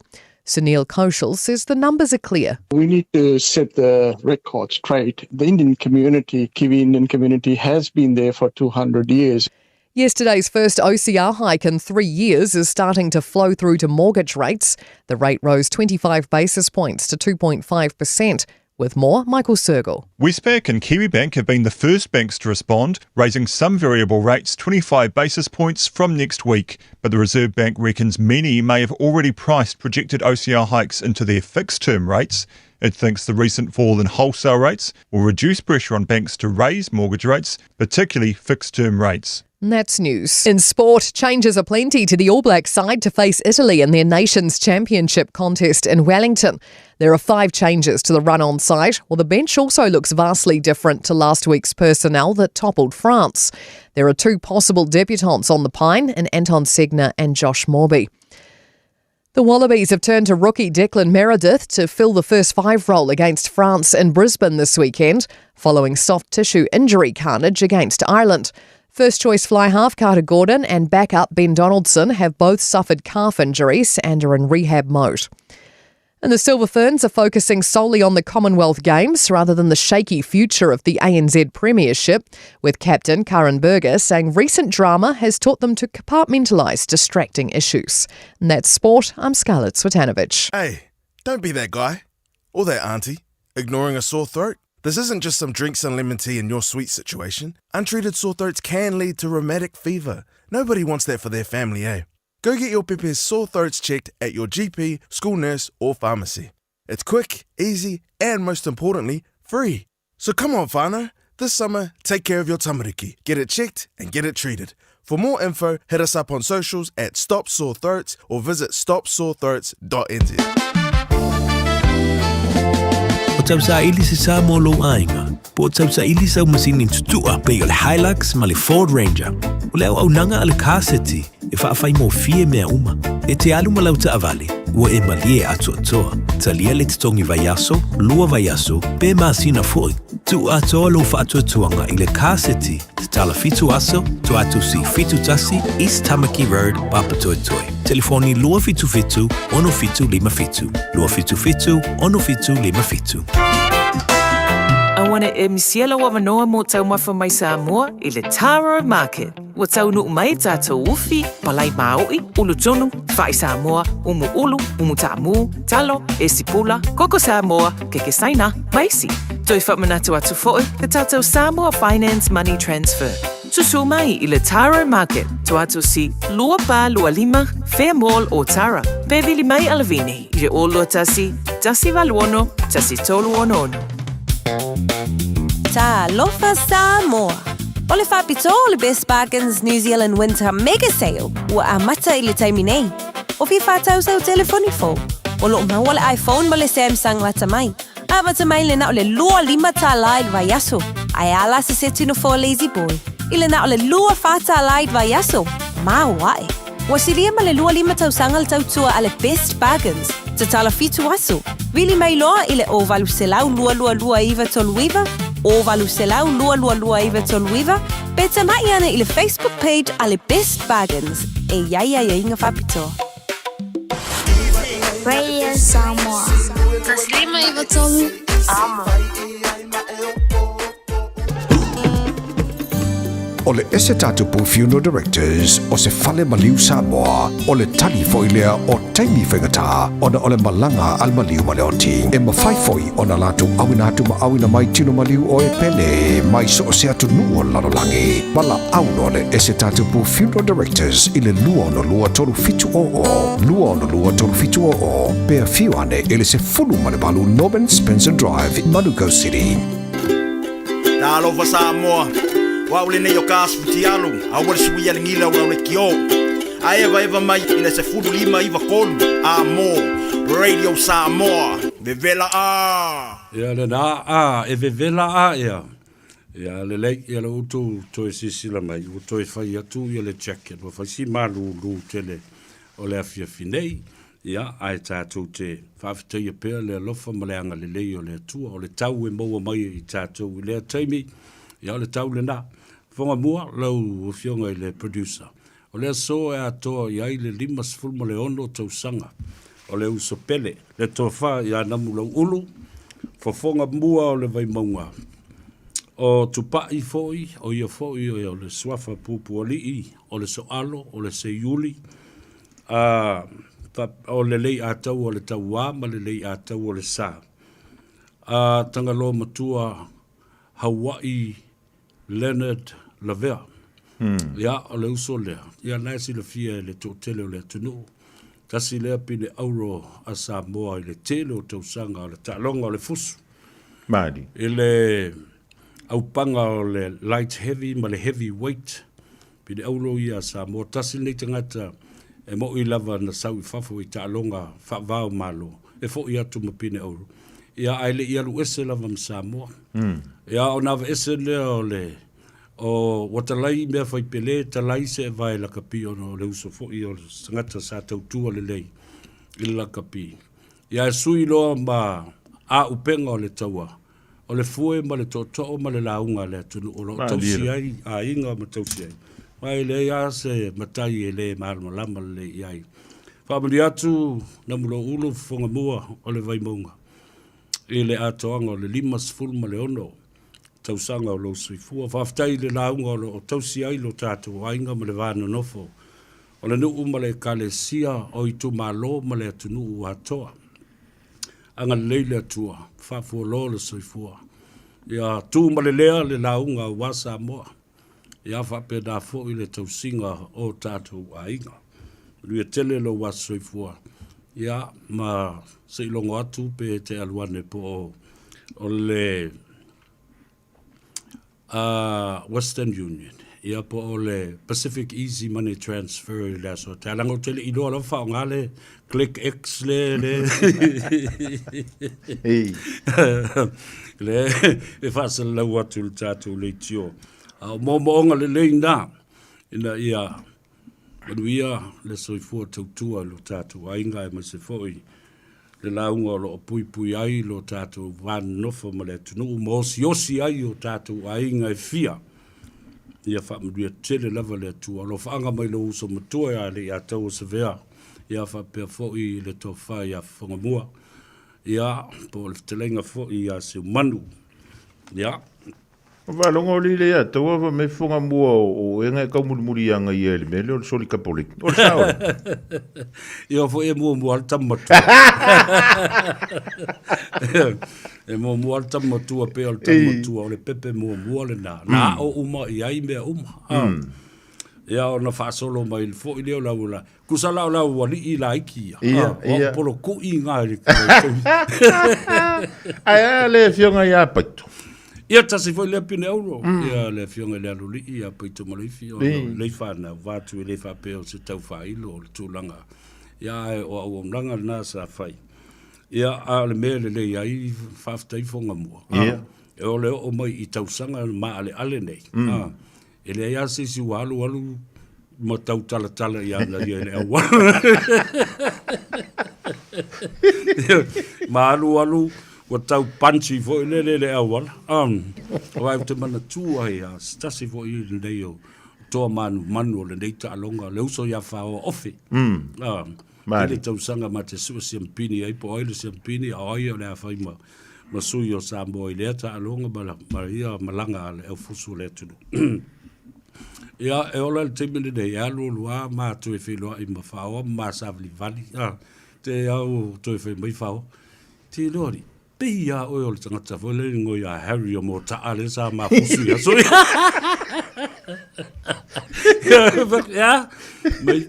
Sunil Kaushal says the numbers are clear. We need to set the record straight. The Indian community, Kiwi Indian community, has been there for 200 years. Yesterday's first OCR hike in three years is starting to flow through to mortgage rates. The rate rose 25 basis points to 2.5%. With more, Michael Sergel. Westpac and Kiwibank have been the first banks to respond, raising some variable rates 25 basis points from next week. But the Reserve Bank reckons many may have already priced projected OCR hikes into their fixed term rates. It thinks the recent fall in wholesale rates will reduce pressure on banks to raise mortgage rates, particularly fixed term rates. That's news. In sport, changes aplenty to the All Black side to face Italy in their Nations Championship contest in Wellington. There are five changes to the run on side, while the bench also looks vastly different to last week's personnel that toppled France. There are two possible debutants on the pine in Anton Segner and Josh Morby. The Wallabies have turned to rookie Declan Meredith to fill the first five role against France in Brisbane this weekend, following soft tissue injury carnage against Ireland. First choice fly half Carter Gordon and backup Ben Donaldson have both suffered calf injuries and are in rehab mode. And the Silver Ferns are focusing solely on the Commonwealth Games rather than the shaky future of the ANZ Premiership, with captain Karen Berger saying recent drama has taught them to compartmentalise distracting issues. And that's sport. I'm Scarlett Swatanovich. Hey, don't be that guy or that auntie ignoring a sore throat. This isn't just some drinks and lemon tea in your sweet situation. Untreated sore throats can lead to rheumatic fever. Nobody wants that for their family, eh? Go get your Pepe's sore throats checked at your GP, school nurse, or pharmacy. It's quick, easy, and most importantly, free. So come on, whānau. This summer, take care of your tamariki. Get it checked and get it treated. For more info, hit us up on socials at Stop Sore Throats or visit stopsorethroats.nz. O tausaili se sa mo lou aiga, po o tausaili sau masini tutua pei o le Hilux ma le Ford Ranger. O le auaunaga a le Car City e faafaigofie mea uma. E te alu ma lau taavale, ua e malie atoatoa. Talia le totogi vaiaso, lua vaiaso, pe masina foi. Tuu atoa lou faatuatuaga i le Car City, tatala fitu aso, Toatusi 71, East Tamaki Road, Papatoetoe. Telefoni 277 6757, 277 6757. Auane e misia lou avanoa mo taumafa mai Samoa i le Taro Market. Ua taunuu mai tātou ufi, palai māoʻi, ulu tunu, fa'i Samoa, umu ulu, umu taamu, talo, esi pula, koko Samoa, keke saina, ma isi. Toe faamanatu atu foʻi le tātou Samoa Finance Money Transfer. Susu mai i le Taro Market, Toatosi 2425, Fair Mall Ōtara. Pe vili mai a Lavini i le 021 186 1366. Talofa Samoa! O le faapitoa o le Best Bargains New Zealand Winter Mega Sale ua amata i le taimi nei. O fia faatau sau telefoni fou? O lo o maua le iPhone ma le Samsung lata mai. Amata mai le na o le 25 tālā i le vaiaso, ae a la se seti nofoa Lazy Boy i le na o le 24 tālā i le vaiaso. Maoae! Ua silia ma le 25 tausaga le tautua a le Best Bargains, tatala fitu aso. Vili mai loa i le 0800 222 939, 0800 222 939, pe tamai ane i le Facebook page a le Best Bargains. E i ai aiaiga faapitoa. Radio Samoa. 153 Amo. O le Ese Tatupu Funeral Directors o se fale maliu Samoa, o le tali foi lea o taimi faigata ona o le malaga a le maliu ma le oti. E mafai foi ona latou auina atu ma auina mai tino maliu o e pele mai so o se atunuu o le lalolagi. Valaau loa le Ese Tatupu Funeral Directors i le 262 3700, 262 3700, pe afio ane i le 18 Norman Spencer Drive, Manukau City. Talofa Samoa, o au lenei o Kas Futialu, aua le suia le gila o lau leitio. A evaeva mai i le 15 9 3 a mo Radio Samoa, vevela a! Ia lena a, e vevela a ea. Ia lelei, ia la outou toe silasila mai, ua toe fai atu ia le jacket, ua fai si malulu tele o le afiafi nei. Ia, ae tatou te faafetaia pea le alofa ma le agalelei o le Atua, o le tau e maua mai e i tatou i lea taimi, ia o le tau lena. Fofoga mua, lau Afioga i le Producer, o le aso e atoa i ai le 56 tausaga o le uso pele, le Tofa ia Namulauulu, fofoga mua o le Vaimauga, o Tupai foi, o ia foi o le suafa Pupualii, o le Soalo, o le Seiuli, A, o le Leiataua o le Tauā ma le Leiataua o le Sa. A, Tagaloa Matua Haua'i Leonard Lavea. Ia, o le uso lea, ia na e silafia e le toatele o le atunuu, tasi lea pine auro a Samoa i le tele o tausaga o le taaloga o le fusu. Maali. I le aupaga o le light heavy ma le heavy weight. Pine auro ia a Samoa. Tasi lenei tagata e mo'i lava na sau i fafo i taaloga faava o Malo, e fo'i atu ma pine auro. Ia, ae le i alu ese lava ma Samoa. Ia, ona aveese lea o le, o, ua talai mea fai pele, talai seevae lakapi ona o le uso foi o le tagata sa tautua lelei i le lakapi. Ia, e sui loa ma auupega o le taua, O le fue ma le tootoo ma le lauga a le atunuu o lo o tausi ai aiga ma tausi ai. Ma e leai lava se matai e le malamalama lelei i ai. Faamanuia atu Namuloulu fofoga mua o le Vaimauga i le atoaga o le 56 tausaga o lou soifua. Faafetai i le lauga o lo o tausi ai lo tatou aiga ma le va nonofo o le nuu ma le ekalesia o itumalo ma le atunuu atoa. Agalelei le Atua, faafualoa le soifua. Ia tu ma le lea le lauga aua Samoa. Ia faapena foi le tausiga o tatou aiga. Manuia tele lou aso soifua. Ia ma se i logo atu pe te alu ane po o, o le Western Union, ia po o le Pacific Easy Money Transfer i le aso taeao. Leaga ou te le i iloa lava faaaoga le Click X le le le e faasalalau atu i le tatou leitio. A o moomooga lelei na ina ia manuia le soifua tautua i lo tatou aiga aemaise foi le lauga o lo o puipui ai lo tatou va nonofo ma le atunuu ma osiosi ai o tatou aiga e fia. Ia faamanuia tele lava le Atua. Alofaaga mai lou uso matua ia Leiataua Savea, ia faapea foi le tofa ia Fofogamua, ia po o le fetalaiga foi ia Seumanu. Ia. Faalogo o lile ia taua fa me fonga mua o enga e kaumulimuli ia ngai ia le mele o le soli kapoleki. O le sao. Ia foi e mua mua le tama matua. E mua mua le tama matua pe o le tama matua o le pepe mua mua le na. Na o uma i ai mea uma. Ia ona faasolo mai foi lea o lau la. Tusa la o le aualii laiti ia. Ia, Ah, o ia. au polokui ngā i le Ae a le afioga ia Paito. Ia tasi foi lea pine auro. Ia le afioga i le alolii ia Paito Maleifi o Ei. lei whanau vātu e le whapea o se tau whailo o le tūlanga. Ia ae o auaunaga lena sa whai. Ia a o le mea lelei ai faafetai fonga mua. Ah, Ia. E o le oo mai i tausaga maaleale nei. Ah, E leai lava se isi ua alu alu ma tau talatala i ana ia i le auala. Ma alu alu ua tau punch foi lele i le auala. Aua ou te manatua ai lava, se tasi foi lenei o toa manumanu o lenei taaloga, le uso ia Faoa Ofe. Tele tausaga ma te sue siampini ai, po o ai le siampini, a o ai o le a fai ma, ma sui o Samoa i lea taaloga ma, ma ia malaga a le aufusu o le atunuu. Ia, e ola i le taimi lenei, e alualu lava ma toe feiloai ma Faoa ma ma savalivali, a, te au toe fai mai Faoa, te iloa alii, pei lava oe o le tagata foi lea e igoa ia Harry o Mota'a lea sa mafusu i aso ia. Ia, mai,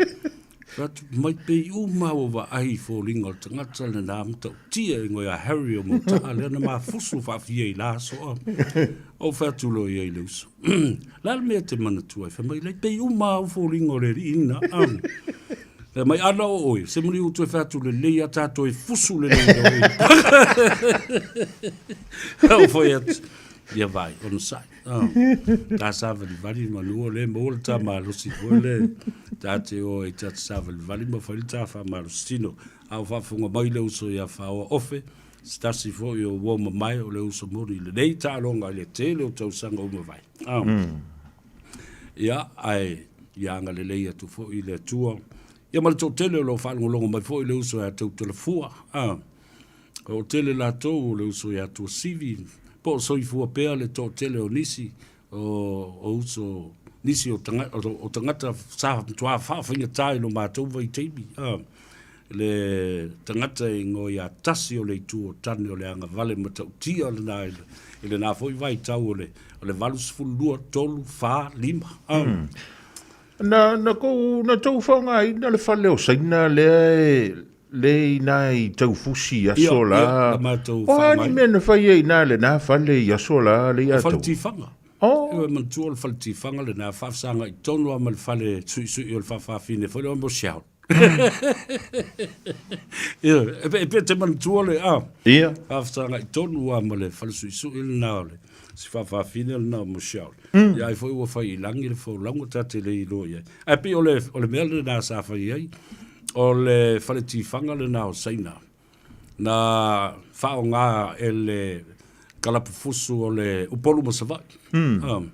Fai atu, mai pei uma ua vaai i foliga o le tagata lena matautia e igoa ia Harry o Mota'a lea na mafusu faafia i la aso a. Ou fai atu loa i ai i le uso, Le a le mea e te manatua ai? Fai mai, Leai, pei uma lava au foliga o le alii lena. Fai mai, Ana o oe, se moni ua toe fai atu lelei lava ta toe fusu lelei loa i. Ou fai atu, Ia vai, onosai. Ta savalivali manu o lea e maua le ta malosi foi lea ta te o ai ta te savalivali ma fai le ta faamalosi tino. A o faafofoga mai le uso ia Faoa Ofe, se tasi foi o uo mamae o le uso moni i lenei taaloga i le tele o tausaga ua mavae. Ia, ae ia agalelei atu foi le Atua. Ia ma le toatele o lo o faalogologo mai foi le uso ia Tautalafua. O tele latou o le uso ia Tuasivi, po o soifua pea le toatele o nisi o uso, nisi o tagata sa matua faafaigata i lo matou vaitaimi, le tagata e igoa ia Tasi o le Itu o Tane o le agavale matautia lena i lena foi vaitau o le 82, 3, 4, 5. Na tou faaaogaina le fale o Saina lea e Le i ina i Taufusi i aso la. O a ni mea na fai ai i ina lena fale i aso la le ia tou? Fale tifaga. Oh. E manatua o le fale tifaga lena, faafesagai tonu lava ma le fale suisui o le faafafine foi lea o Moseao. Ia, e pe te manatua le, a? Ia. Faafesagai tonu lava ma le fale suisui lena o le si faafafine lena o Moseao. Ia ai foi ua fai i lagi le folauga ta te le iloa i ai. Ae pei o le, o le mea lena sa fai ai, o le fale tifaga lena o Saina, na faaaoga e le kalapu fusu o le Upolu ma Savaii. Mm.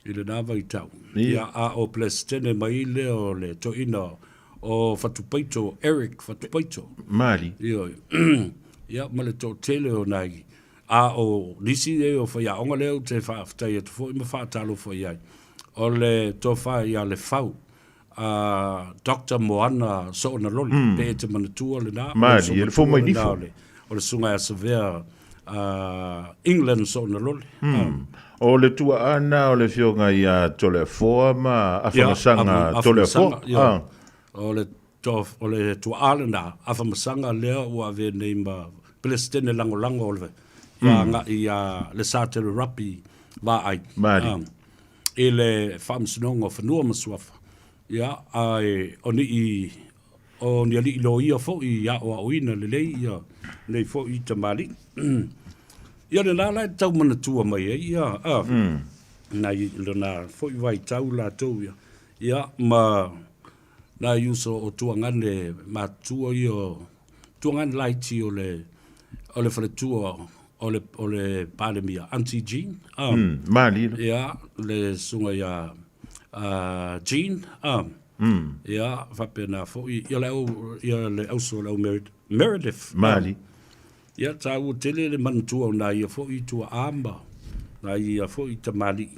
I lena vaitau. Ia, a o Peresetene mai lea o le toeaina o Fatupaito, Eric Fatupaito. Mali. Ioe. Ia, ma le toatele o nai A o nisi nei o faiaoga lea ou te faafetai atu foi ma faatalofa i ai, o le tofa ia Lefau, a Doctor Moana Soonaloli, mm. pe e te manatua lena. Malie, le fou mai nifo. O le susuga ia Savea England Soonaloli. Mm. O le tuaana o le afioga ia Toleafoa ma Afamasaga Toleafoa. Ah. O le O le tuaa lena, Afamasaga lea ua avea nei ma Peresetene Lagolago o le ia agai ia Lesatele Rugby Vaai i le Faamasinoga o Fanua ma Suafa. Ia, ae o ni o ni alii loia foi i aoaoina lelei ia nei foi tamalii. Ia lena la e tau manatua mai ai ia, nai lona foi vaitau latou ia, ia ma Nai uso o Tuagane matutua ia o Tuagane laiti o le o le faletua o le o le Palemia Aunty Jean ah malie la. Ia le susuga ia Jean ah ia faapena foi ia le au ia le auso o le au Meredith Malie. Ia taua tele le manatua o nai ia foi tuaa ma nai ia foi tamalii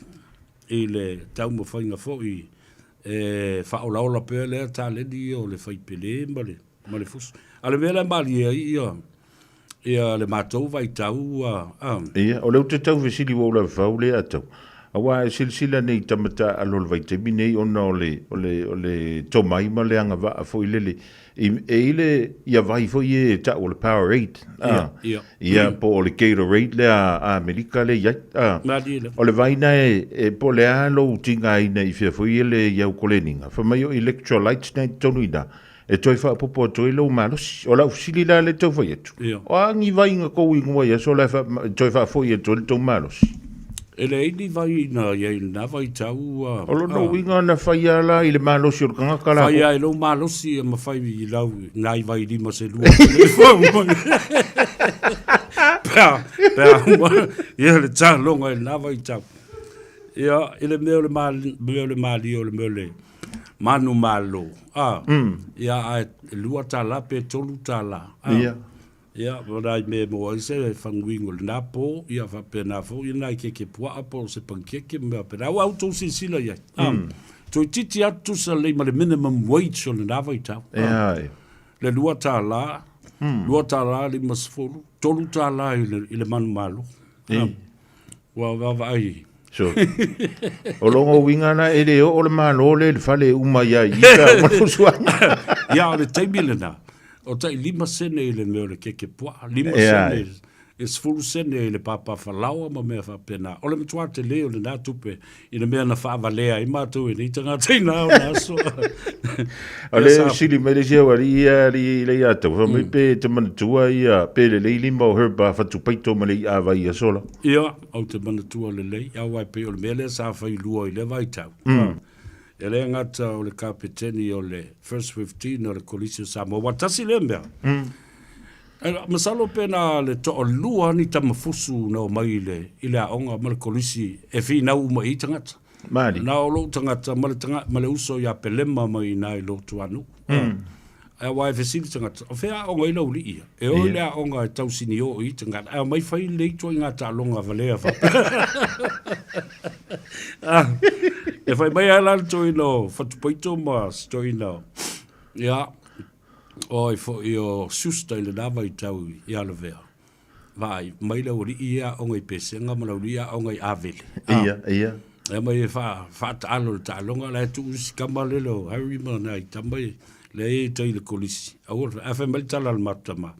i le taumafaiga foi E faaolaola pea lea taleni ia o le fai pele ma le, ma le fusu. A o le mea la e malie ai ia, ia le matou vaitau a, a. Ia, o lea ou te tau fesili ua ou lavevau lea atau. Aua e silasila nei i tama taaalo o le vaitaimi nei ona o le, o le, o le tomai ma le agavaa foi lele I, e i le, ia vai foi e e tau o le Powerade, a, Ia, ia, po o le Gatorade lea a Amerika lea i ai, a. Malie lava. O le vai na e, e po o le a lou tigaina i fea foi ele i au koleniga, fai mai o electrolytes na i totonu i ina, e toe faaopoopo atu ai lou malosi. O lau fesili la lea e tau fai atu, o a ni vai na tou igoa i aso la e faa, toe faafoi atu ai le tou malosi? E leai ni vai na i ai i lena vaitau ua. O lona uiga na fai lava la i le malosi o le tagata la. Fai lava i lou malosi ma fai i lau nai vailima se lua. Pe a, pe a uma ia le taloga i lena vaitau. Ia, i le mea o le mea o le malie o le mea o le manumalo, a, ia ae $2 pe $3, a. Ia. Ia, ma nai mea e maua ai se faguinu o lena po, ia faapena foi nai keke puaa po o se panikeke ma mea faapena. Aua outou silasila i ai. A, toeitiiti lava tutusa lelei ma le minimum wage o lena vaitau. Ea, e. Le $2, $2.50, $3 i le, i le manumalo. E. Ua vaavaai. So, o lona uiga la, e le oo le Malo lea i le fale e uma ai i i pe a uma le fusuaga. Ia, o le taimi lena, o tai 5 sene i le mea o le keke puaa, 5 sene, e 10 sene i le pāpā falaoa ma mea faapena. O le matua tele o lena tupe i le mea na faavalea ai matou e nei tagata i na o na aso. O le sili mai le isi aualii ia alii le ia tau, fai mai pe te manatua ia, pe lelei lima o Herb a Fatupaito ma le i'a vai i aso la. Ia, ou te manatua lelei, aua e pei o le mea lea sa fai lua i lea vaitau. E le gata o le kapeteni o le First 15 o le Kolisi o Samoa, aua tasi lea mea. E, masalo pe na le toalua ni tamafusu na omai i le, i le aoga ma le kolisi e finau uma i tagata. Mali. Na o lou tagata ma le, taga, ma le uso ia Pelema mai i i Lotuanuu. Ae aua e fesili tagata, o fea aoga i lau alii ia? E o i le aoga e tausini o i tagata, ae omai fai lelei ituaiga taaloga valea faapea. Ah, e fai mai lava la le toeaina o Fatupaito ma si toeaina o, ia, o ai foi o Schuster i lena vaitau i Alavea. Vaai mai le aualii ia aoga i Pesega ma le aualii ia aoga i Avele. Ia, ia. E mai e faataalo le taaloga, la e tuu isi tama lele o Harry ma nai tama i, lea e i tai i le kolisi. Aua le, ae fai mai le tala a le matou tama,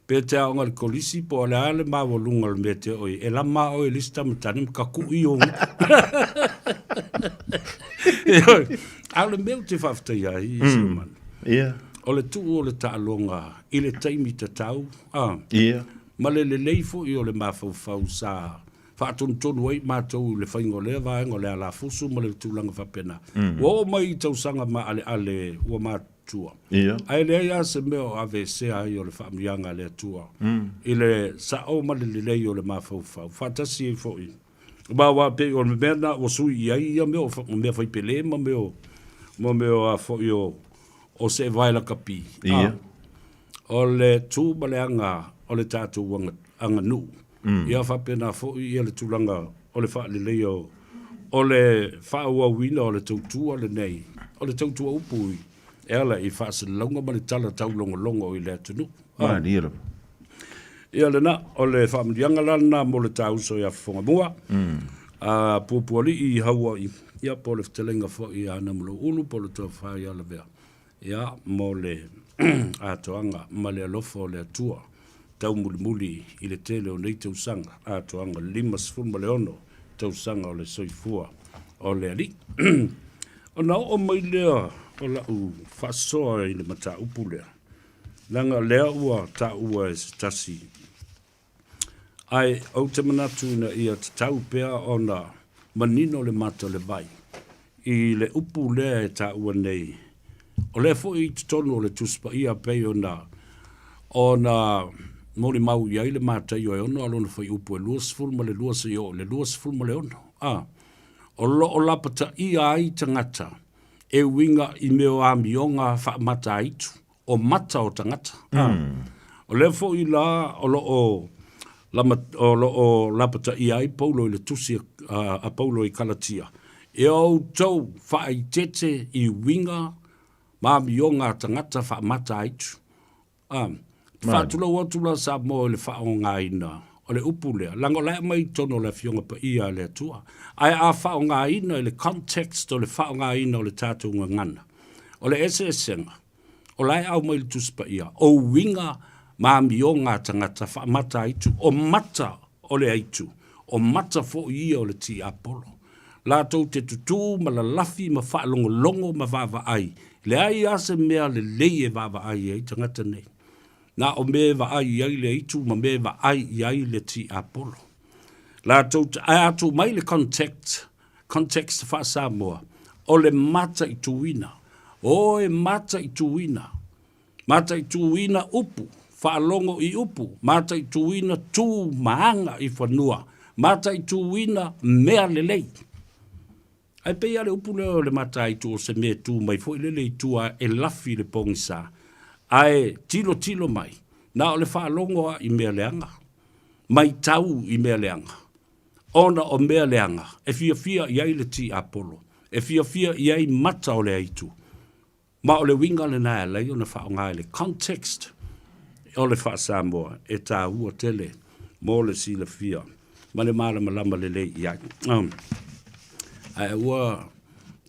pe te aoga i le kolisi po o le a le maualuga o le mea te oo i ai, e lama lava oe e le isi tama tane ma kakui ou. Ioe. A o le mea ou te faafetaia ai i Siamani, Ia. o le tuu o le taaloga i le taimi tatau, a, Ia. ma le lelei foi o le mafaufau sa faatonutonu ai matou i le faiga o lea vaega o le alafusu ma le tulaga faapena. Ua oo mai i tausaga maaleale ua matua, Ia. ae leai lava se mea o aveesea ai o le faamanuiaga a le Atua i le sao ma le lelei o le mafaufau, faatasi ai foi ma aua pei o le mea lena ua sui i ai ia mea o mea fai pele ma mea o ma mea o a foi o o seevae lakapi. Ia. O le tu ma le aga o le tatou aganuu. Ia faapena foi ia le tulaga o le faaleleia o, o le faaauauina o le tautua lenei, o le tautua upu e ala i faasalalauga ma le tala taulogologo i le atunuu. Malie lava. Ia lena, o le faamanuiaga la lena mo le tāuso ia Fofogamua, a Puapualii i Haua'i, ia po o le fetalaiga foi ia Namulau'ulu po o le Tofa ia Lavea. Ia, mo le atoaga ma le alofa o le Atua, taumulimuli i le tele o nei tausaga, atoaga 56 tausaga o le soifua o le Alii. Ona oo mai lea o la'u faasoa i le mataupu lea, leaga o lea ua taua e se tasi Ae ou te manatu ina ia tatau pea ona manino le mata o le vai i le upu lea e taua nei, o lea foi i totonu o le Tusi Paia pei ona ona molimau i ai le Mataio e 6 a lona fuaiupu e 22 seia oo i le 26, a, o lo o lapataia ai tagata e uiga i mea o amioga faamataitu o mata o tagata. O lea foi la o lo o lama, o lo o lapataia ai Paulo i le tusi a, a Paulo i Kalatia, e outou faaitete i uiga ma amioga a tagata faamata aitu. A, faatulou atu la Samoa i le faaaogaina o le upu lea, leaga o la e aumai i totonu o le Afioga Paia a le Atua. Ae a faaaogaina i le context o le faaaogaina o le tatou gagana, o le eseesega, O la e aumai i le Tusi Paia, o uiga ma amioga a tagata faamata aitu, o mata o le aitu, o mata foi ia o le tiapolo. Latou te tutū ma lalafi ma faalogologo ma vaavaai, leai lava se mea lelei e vaavaai ai tagata nei. Na o mea e vaai i ai le aitu ma mea e vaai i ai le tiapolo. Latou te, ae a tuu mai le contact, Context faa-Samoa, o le mataituina. O e mataituina. Mataituina upu, faalogo i upu, mataituina tu ma aga i fanua, mataituina mea lelei. Ae pei lava le upu lea o le mataitu o se mea e tu mai foi lele i tua e lafi i le pogisa, ae tilotilo mai. Na o le faalogo a i mea leaga, maitau i mea leaga, ona o mea leaga e fiafia i ai le tiapolo, e fiafia i ai mata o le aitu. Ma o le uiga lena e ala ai ona faaaoga i le context o le faa-Samoa e taua tele mo le silafia ma le malamalama lelei i ai. Ae aua,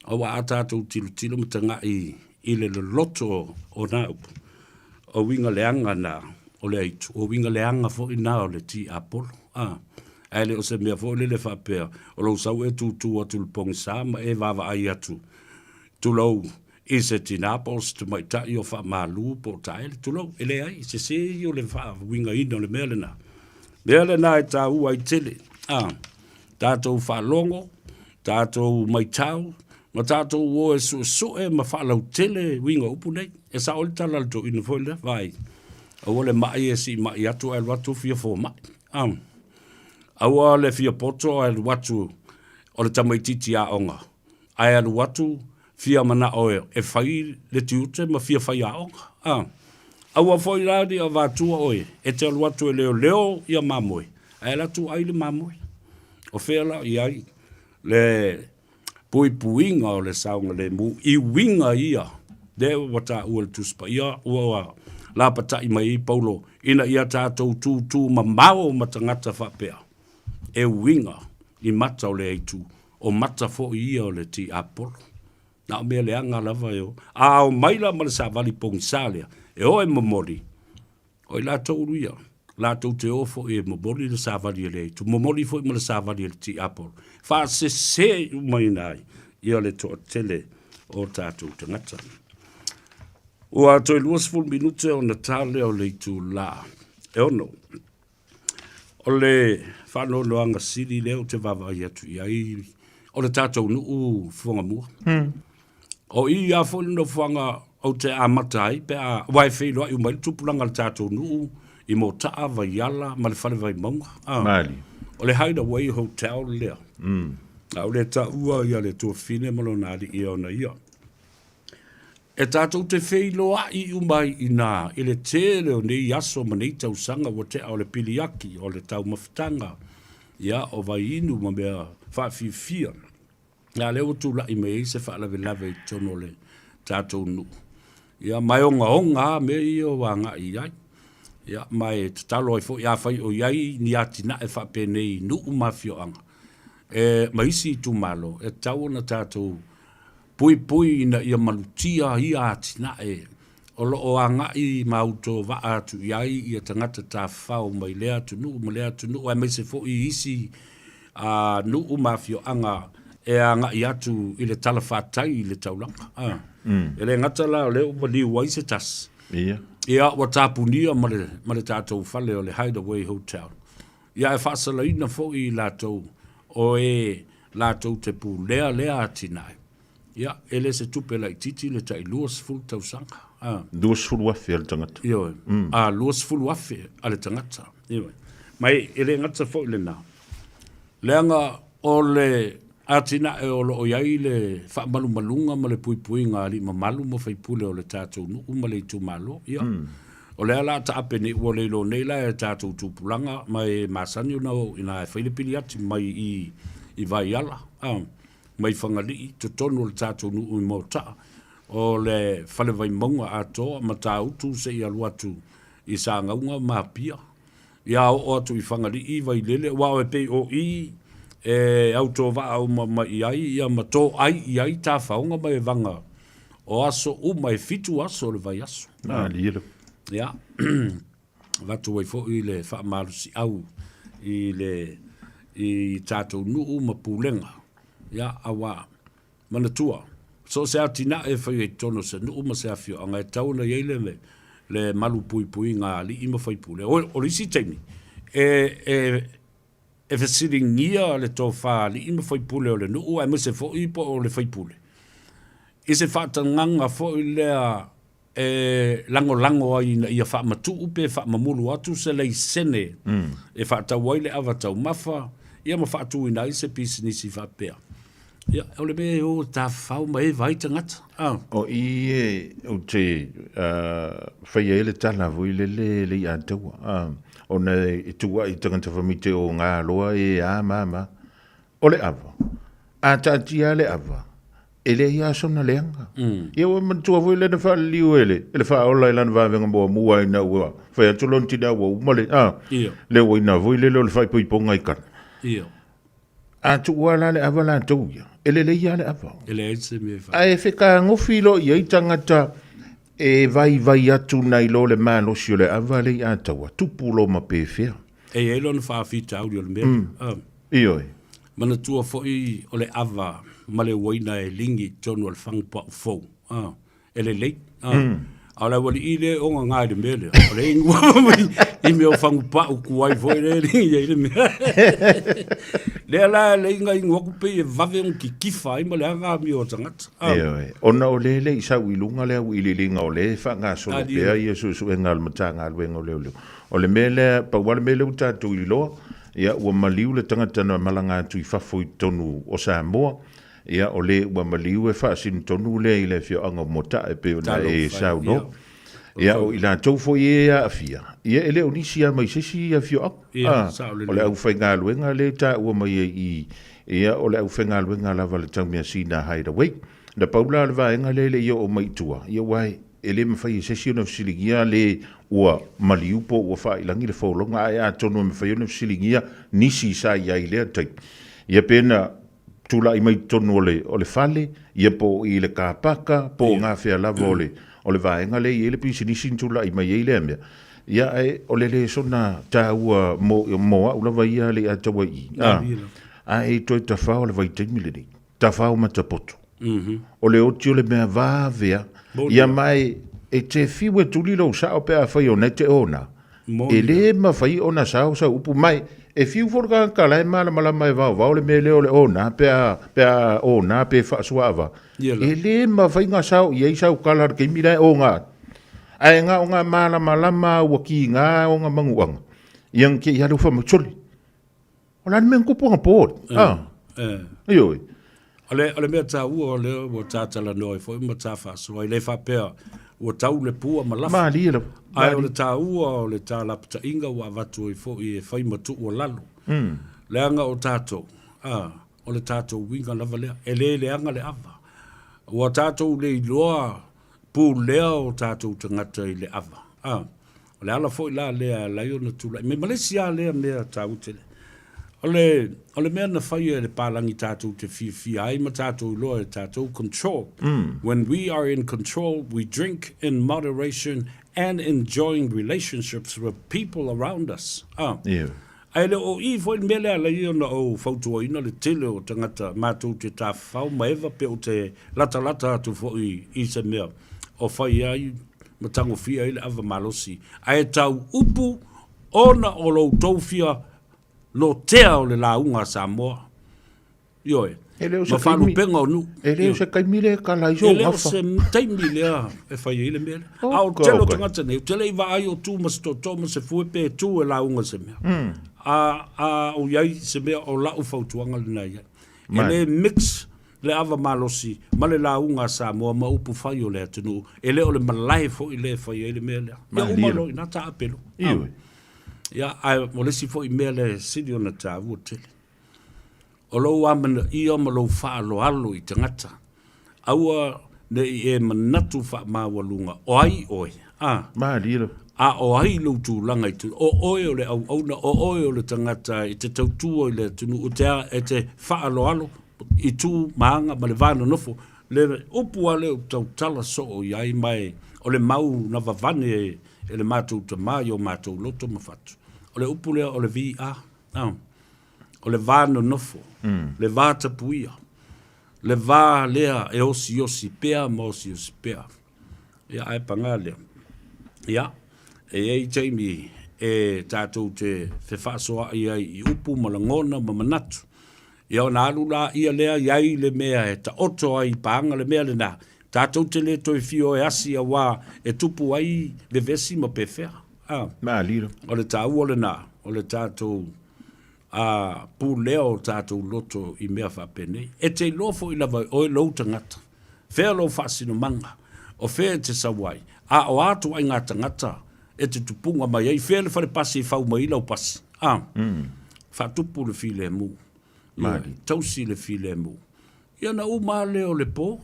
aua a tatou tilotilo ma tagai i le loloto o na upu, o uiga leaga na o le aitu, o uiga leaga foi na o le tiapolo. Ae le o se mea foi lele faapea o lou sau e tūtū atu i le pogisa ma e vaavaai atu, tulou, i se tinā po o se tamaitai o faamalu po o taele, tulou, e leai, sese ia o le faauigaina o le mea lena. Mea lena e taua ai tele, a, tatou faalogo, tatou maitau, ma tatou o e suesue ma faalautele uiga o upu nei. E sao ai le tala a le toeaina foi lea, vaai, aua le mai e siimai atu ae alu atu fia fomai. A, aua le fia poto ae alu atu o le tamaitiiti aoga, ae alu atu fia manao e fai le tiute ma fia fai aoga. A, aua foi la ne i avatua oe e te alu atu e leoleo ia mamoe, ae alu atu ai le mamoe. O fea la o i ai le puipuiga o le saogalemu i uiga ia lea ua taua e le Tusi Paia ua lapatai mai ai Paulo ina ia tatou tūtū mamao ma tagata faapea e uiga i mata o le aitu, o mata foi ia o le tiapolo. Na o mea leaga lava e o. A ao mai la ma le savali pogisa lea, e o e momoli, o i latou ia, latou te o foi e momoli le savali a le aitu, momoli foi ma le savali a le tiapolo, faasese umaina ai ia le toatele o tatou tagata. Ua toe 20 minute ona ta lea o le itula e 6. O le faanoanoaga sili lea ou te vaavaai atu i ai, o le tatou nuu Fuagamua. O i lava foi le nofoaga ou te amata ai pe a, aua e feiloai uma ai le tupulaga o le tatou nuu i Motaa, Vaiala ma le Fale Vaimauga. Malie. O le Hideaway Hotel lea. A o le taua ia le tuafafine ma lona alii e ona ia. E tatou te feiloai uma ai i inā i le tele o nei aso ma nei tausaga ua tea o le piliaki, o le taumafataga, ia, o vaiinu ma mea faafiafia. A lea ua tulai mai ai se faalavelave i totonu o le tatou nuu. Ia, ma e ogaoga lava mea ia ua agai i ai. Ia, ma e tatalo ai foi, afai o i ai ni atinae faapenei i nuu ma afioaga, e, ma isi itumalo, e tatau ona tatou Puipui ina ia malutia ia atinae o lo o agai ma autovaa atu i ai ia tagata tafafao mai lea atunuu ma lea atunuu aemaise foi isi nuu ma afioaga e agai atu i le talafatai i le taulaga. E le gata la o lea ua maliu ai se tasi, ia ua tapunia ma le, ma le tatou fale o le Hideaway Hotel. Ia ae faasalaina foi i latou o e latou te pulea lea atinae, ia, e le se tupe laitiiti le tai 20 tausaga. A. 20,000 a le tagata. Ioe. A, 20,000 a le tagata. Ioe. Ma e, e le gata foi lena, leaga o le atinae o lo o i ai le faamalumaluga ma le puipuiga a alii mamalu ma faipule o le tatou nuu ma le itumalo, ia, o lea la taape nei, ua le iloa nei la e tatou tupulaga ma e masani ona o ina e fai le piliati mai i i Vaiala, a, mai Fagalii, totonu o le tatou nuu i Moataa, o le Fale Vaimauga atoa, Matautu seia alu atu i Sagauga ma Apia. Ia oo atu i Fagalii, Vailele, aua e pei o i e autovaa uma mai i ai ia ma toai i ai tafaoga ma evaga o aso uma e fitu aso o le vaiaso. Malie lava. Ia, avatu ai foi le faamalosiau i le i tatou nuu ma pulega, ia, aua Manatua, so o se atinae e faia i totonu o se nuu ma se afioaga e tatau ona i ai le, le malu puipuiga a alii ma faipule. O, o le isi taimi, e, e, e fesiligia le tofa a alii ma faipule o le nuu aemaise foi po o le faipule i se faatagaga foi lea e lagolago ai ina ia faamatuu pe faamamulu atu se laisene e faatau ai le ava taumafa ia ma faatuina ai se pisinisi faapea. Ia, o le mea e o tafafao ma eva ai tagata. Ah. O i e ou te faia ai le tala foi lele le ia taua. Ah, ona e tuuai tagata famite o ngā loa e a ma ma. O le ava. A taatia le ava. E leai lava sona leaga. Ia ua manatua foi lea na faaliliu e le, e le Faaola i lana vavega muamua ina ua fai atu lona tina ua uma le, a, Ia. le uaina foi lele o le faaipoipoga i kana. Ia. A tuua la le ava latou ia, e lelei lava le ava. E leai se mea e fai. Ae fekagofi loa i ai tagata e vaivai atu nai lo le malosi o le ava le i ataua, tupu lo ma pefea. E i ai lona faafitauli o le mea lea. Ioe. Manatua foi o le ava ma le uaina e ligi i totonu o le fagupaʻu fou, a, e lelei. A, a o le aualii lea e ogaga i le mea lea, o le inu i mea o fagupaʻu tuai foi lea e ligi ai le mea. Lea la e le ina inu atu pei e vave ona kikifa ai ma le aga amio a tagata. A. Ioe. Ona o lea e le i sau i luga le auiliiliga o lea e faagasolo pea ia suesuega a le Matagaluega o Leoleo. O le mea lea, pau lava le mea lea ua tatou iloa, ia ua maliu le tagata na malaga atu i fafo i totonu o Samoa, ia o le ua maliu e faasino tonu lea i le afioaga o Moata'a e pei ona e saunoa. Ia o i latou foi e aafia, ia e le o nisi lava mai se isi afioaga. Ia, sao lelei. O le aufaigaluega lea e taua mai ai i i, ia o le aufaigaluega lava a le Taumeasina Hideaway. Na pau la o le vaega lea e le i oo mai i tua, ia aua e le mafai e se isi ona fesiligia le ua maliu po ua faailagi le folauga, ae atonu e mafai ona fesiligia nisi sa i ai i lea taimi. Ia pe na tulai mai totonu o le, o le fale, ia po o i le kapaka, po o gafea lava o le, o le vaega lea e i ai le pisinisi na tulai mai ai lea mea. Ia ae o le lesona taua mo, mo au lava ia le ataua i i, a, ae toe tafao le vaitaimi lenei. Tafao matapoto. O le oti o le mea vavea. Ia mai e te fiu e tuli lou sao pe afai ona e te ona. E le mafai ona sao sau upu mai. E fiu foi le tagata la e malamalama e vaovao le mea lea o le ona pe a, pe a ona pe faasuaava. E le mafai ona sao i ai sau tala i le taimi la e ona atu. Ae na o na malamalama ua kiga ona manuaga. Ia na te i alu fai mai, sole, O le a le mea na tupu anapo? Ah. Eh. Ioe. O le, o le mea taua o lea ua ta talanoa ai foi ma ta faasoa, e le faapea ua tau le pua ma lafo. Malie lava. Ae o le taua o le ta lapataiga ua avatu ai foi e fai ma tuualalo. Leaga o tatou, a, o le tatou uiga lava lea, e le leaga le ava. Ua tatou le iloa pulea o tatou tagata i le ava. A, o le ala foi la lea e ala ai ona tulai mai. Ma le isi lava lea mea taua tele, o le, o le mea na faia e le palagi tatou te fiafia ai ma tatou iloa e tatou, control. When we are in control, we drink in moderation and enjoying relationships with people around us. A, Ae le o i foi le mea lea ala ai ona ou fautuaina le tele o tagata matou te tafafao ma eva pe o te latalata atu foi i se mea o fai ai ma tagofia ai le ava malosi. Ae tau upu ona o lo outou fia lotea o le lauga a Samoa. Ioe. E le o se Ma faalupega o nuu. E le o se taimi lea e kala ai sou E le o gafa. se taimi lea e fai ai le mea lea. A o le tele o tagata nei, ou te le i vaai o tu ma se tootoo ma se fue pe tu e lauga se mea. A, a o i ai se mea o lau fautuaga lena i ai. E le mix le ava malosi ma le lauga a Samoa ma upu fai o le atunuu. E le o le malae foi lea e fai ai le mea lea. Ia uma loa i ina taape loa. Ioe. Ia, ae o le isi foi mea lea e sili ona taua tele. O lou amanaia ma lou faaaloalo i tagata, aua ne i e manatu faamaualuga o ai oe, a. Malie lava. A o ai lou tulaga i tulaga, o oe o le auauna, o oe o le tagata e te tautua i le atunuu, e te, e te faaaloalo i tu ma aga ma le va nonofo. Le upu lava lea ou te tautala soo i ai, ma e, o le mau na vavane e le matou tama i o matou loto ma fatu. O le upu lea o le VA, a. O le va nonofo, le va tapuia, le va lea e osiosi pea ma osiosi pea. Ia, ae pagā lea. Ia, e i ai taimi e tatou te fefaasoaai ai i upu ma lagona ma manatu. Ia ona alu laia lea i ai le mea e taoto ai i pāga le mea lenā. Tatou te le toe fio e asi auā e tupu ai vevesi ma pefea. A, Malie. o le taua lenā, o le tatou. a pulea o tatou loto i mea faapenei. E te iloa foi lava e oe lou tagata, fea lou faasinomaga, o fea e te sau ai, a o a ituaiga tagata e te tupuga mai ai, fea le fale pasi e fau mai ai lau pasi, a? Faatupu le filemu, ioe, tausi le filemu. Ia ona uma lava lea o le po,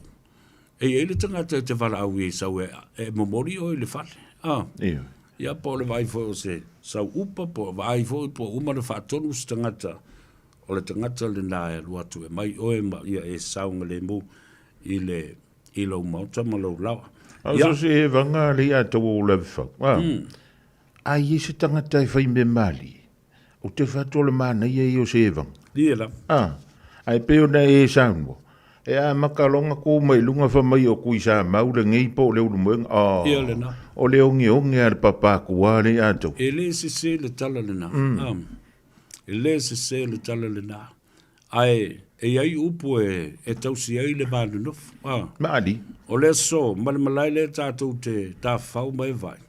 e i ai le tagata e te valaau i ai sau e, e momoli oe i le fale. A? Ioe. Ia po o le vaai foi o se sau upa, po o vaai foi po o uma ona faatonu se tagata, o le tagata lena e alu atu e mai oe ma ia e saogalemu i le i lou maota ma lou laoa. A o so se evaga le ia tau o le fau. A. A i se tagata e fai me mali. Ou te fai atu o le manaia ia o se evaga. Ia lava. A. Ae pei ona e saunoa, e amata loa ona tu mai luga fai mai o Tuisamau lenei po o le Ulumoega. A. Ia lena. O le ogeoge a le papatua le ia tou. E le sese le tala lena. E le sese le tala lena. Ae e i ai upu e tausi ai le va nonofo. A. Maali. O le aso ma le malae lea tatou te tafafao ma e vaai,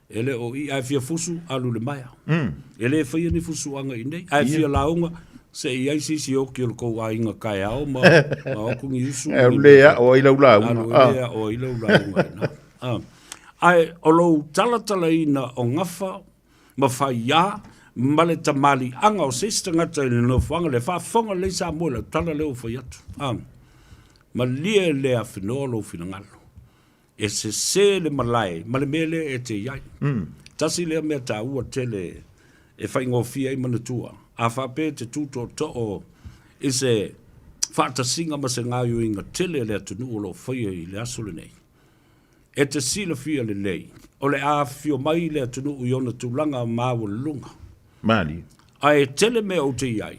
e le o i, a e fia fusu, alu i le maea. E le faia ni fusuaga i inei. A e fia lauga, se i ai se isi oki o le tou aiga taeao ma o atu ni usu. E alu le ao ai lau lauga. Alu le ao ai lau lauga i ina. Ae o lou talatalaina o gafa ma faiā ma le tamaliiaga o se isi tagata i le nofoaga lea, faafofoga lelei Samoa i lau tala lea ua fai atu. A, malie le afenoa lou finagalo. E sese le malae ma le mea lea e te i ai. Tasi lea mea taua tele e faigofie ai manatua, a faapea e te tu tootoo i se faatasiga ma se gaoioiga tele a le atunuu o lo o faia i le aso lenei. E te silafia lelei, o le a afifio mai le atunuu i ona tulaga maualuluga. Malie. Ae tele mea ou te i ai,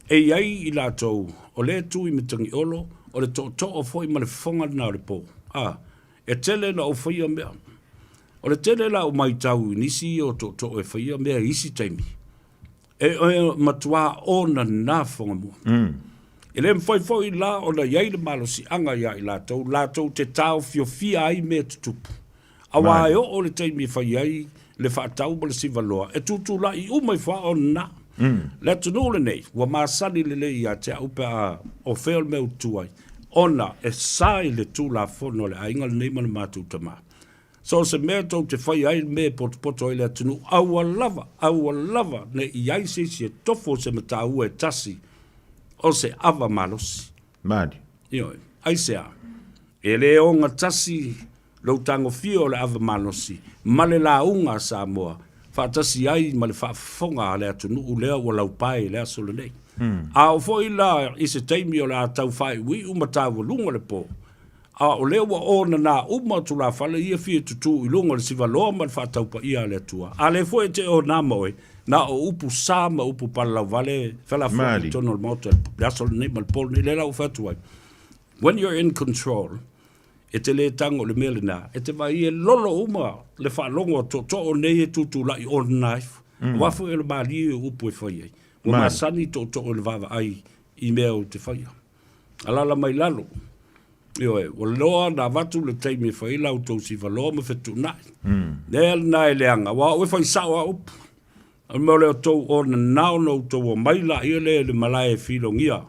e i ai i latou o lea e tu i Matagiolo, o le tootoo foi ma le fofoga lena o le po. A, e tele na ou faia mea. O le tele la o matau i nisi ia o tootoo e faia mea i isi taimi, E matuā onana fogamua. E le mafai foi la ona i ai le malosiaga iā i latou, latou te taofiofia ai mea tutupu. Auā e oo le taimi e fai ai le faatau ma le sivaloa, e tutulai uma ifo lava onana. Le atunuu lenei, ua masani lelei ia te au pe a o fea o le mea ou te tu ai, ona e sa i le Tulafono a le aiga lenei ma le matou tama. So o se mea tou te faia ai le mea e potopoto ai le atunuu, aua lava, aua lava ne i ai se isi e tofo se mataua e tasi o se ava malosi. Malie. Ioe. Aisea? E le ogatasi lou tagofia o le ava malosi ma le lauga a Samoa faatasi ai ma le faafofoga a le atunuu lea ua laupae i le aso lenei. A oo foi la i se taimi o le a tau faaiuiu ma taualuga le po, A o lea ua onana uma tulafale ia fia tutū i luga o le sivaloa ma le faataupaia a le Atua. A lea foi e te ona ma oe, na o upu sa ma upu palalauvale felafoai i totonu o le Maota i le aso lenei ma le po lenei, lea la ua fai atu ai, when you're in control, e te le tago i le mea lena, e te vaai e lolo uma le faalogo a tootoo nei e tutulai onana ifo. Aua foi o le malie o upu e fai ai. Ua masani tootoo i le vaavaai i mea ou te faia. Alala mai lalo. Ioe, ua loa na avatu le taimi e fai ai la outou sivaloa ma fetuunai. Lea lena e leaga, aua o oe fai sao a upu. O le mea o le outou onanao na outou omai laia lea i le malae e filogia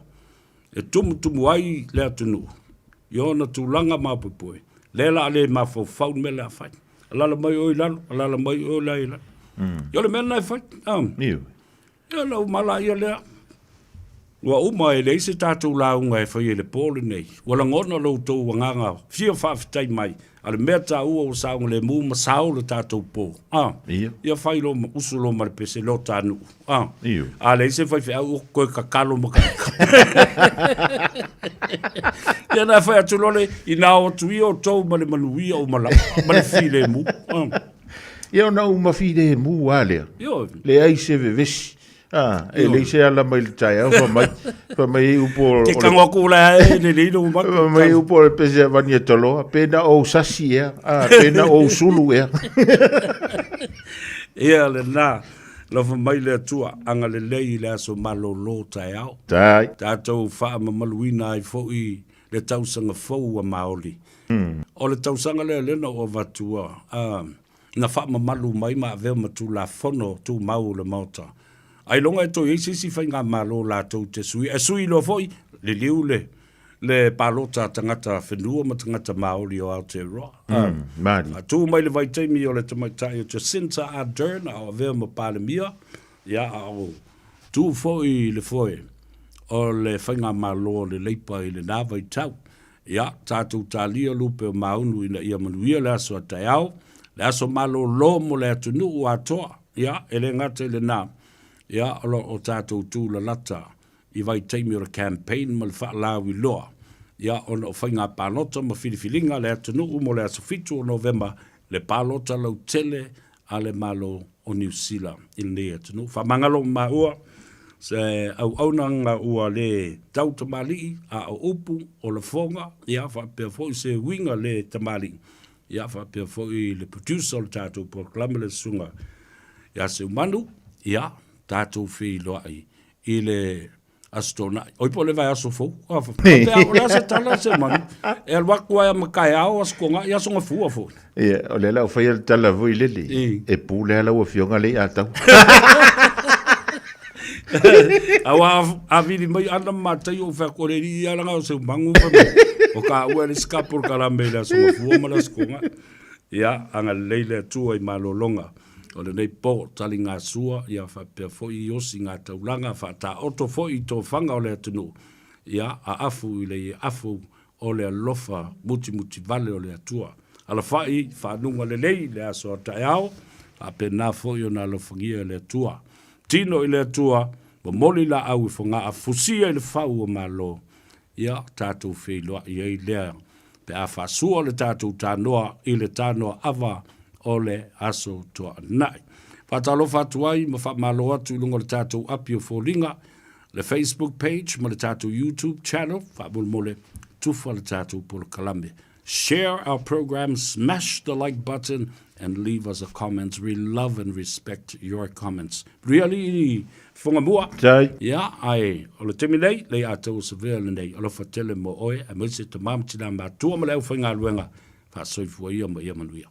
e tumutumu ai le atunuu i ona tulaga mapoepoe, lea la a le mafaufau le mea le a fai. Alala mai oe i lalo, alala mai oe la i lalo. Ia o le mea lena e fai. Ioe. Ia lau malaia lea. Ua uma e leai se tatou lauga e faia i le po lenei. Ua lagona lo outou agaga fia faafetai mai, a le mea taua ua saogalemu ma sao le tatou po. A. Ia. Ia fai lo usu lo ma le pese lo ta nuu. A. Ia. A leai se faifeau o koe kakalo ma ka. Ia na fai atu loa le, ina o atu ia outou ma le manuia o ma le filemu. A. Ia ona uma filemu lava lea. Leai se vevesi. Ah, e leai se ala mai le taeao fa mai fa mai e upu o Ke tango aku la e le lei lo fa mai upu o le pese a vania toloa pena ou sasi ea ah, pena ou sulu ea. Ia lena alofa mai le Atua agalelei i le aso malolo taeao. Tai. Tatou faamamaluina ai foi le tausaga fou ua maoli. O le tausaga lea lea na ou avatua, na faamamalu mai ma avea ma Tulafono Tumau o le Maota. Ailoga e toe i ai se isi faigamalo latou te sui, e sui loa foi, liliu le, le palota a tagata whenua ma tagata Māori o Aotearoa. Mm, Māori. Faatū mai le vaitaimi o le tamaitai o Jacinta Ardern a o avea ma Palemia, ia, a o tū foi i le foe o le faigamalo o le Leipa i lenā vaitau. Ia, tatou talia lupe o Maunu ina ia manuia le aso a taeao, le aso malōlō mo le atunuu atoa. Ia, e le gata i lenā, ia, o lo o tatou tūlalata i vaitaimi o le campaign ma le faalauiloa, ia, ona o faiga palota ma filifiliga a le atunuu mo le aso 7 o Novema, le palota lautele a le Malo o Niu Sila i lenei atunuu. Faamagalo maua se auaunaga ua le tau tamalii, a o upu o lafoga, ia, faapea foi se uiga le tamalii, ia, faapea foi le producer o le tatou polokalame le Susuga ia Seumanu, ia, tatou feiloai i le Aso Toonai. Oi po o le vaiaso fou. Faapea, o le a se tala Seumanu? E alu atu ai a ma taeao, Aso Toonai, Aso Gafua foi. Ia, o lea la ua faia le tala foi lele, e pule lava lau Afioga lea ia tau. Aua a vili mai ana ma matai ou fai atu, o le alii ia leaga o Seumanu fai mai, o taua e le isi ka polokalame i le Aso Gafua ma le Aso Toonai. Ia, agalelei le Atua i malologa o lenei po, taligasua, ia faapea foi i osigataulaga, faataoto foi i tofaga o le atunuu, ia aafu i le ieafu o le alofa mutimutivale o le Atua. Alafai faanuga lelei le aso a taeao, faapena foi ona alofagia e le Atua. Tino i le Atua, momoli laau i fogaa, fusia i le fau o Malo, ia tatou feiloai ai lea pe a faasua le tatou tanoa i le tanoa ava o le Aso Toonai. Faatalofa atu ai ma faamalo atu i luga o le tatou api o foliga, le Facebook page ma le tatou YouTube channel, faamolemole tufa le tatou polokalame. Share our program, smash the like button and leave us a comment. We love and respect your comments. Really, Fogamua. Tai. Ia, ae o le taimi nei, lei a tou savea lenei. Alofa tele mo oe, aemaise tamā ma tinā matua ma le aufaigaluega, faasoifua ia ma ia manuia.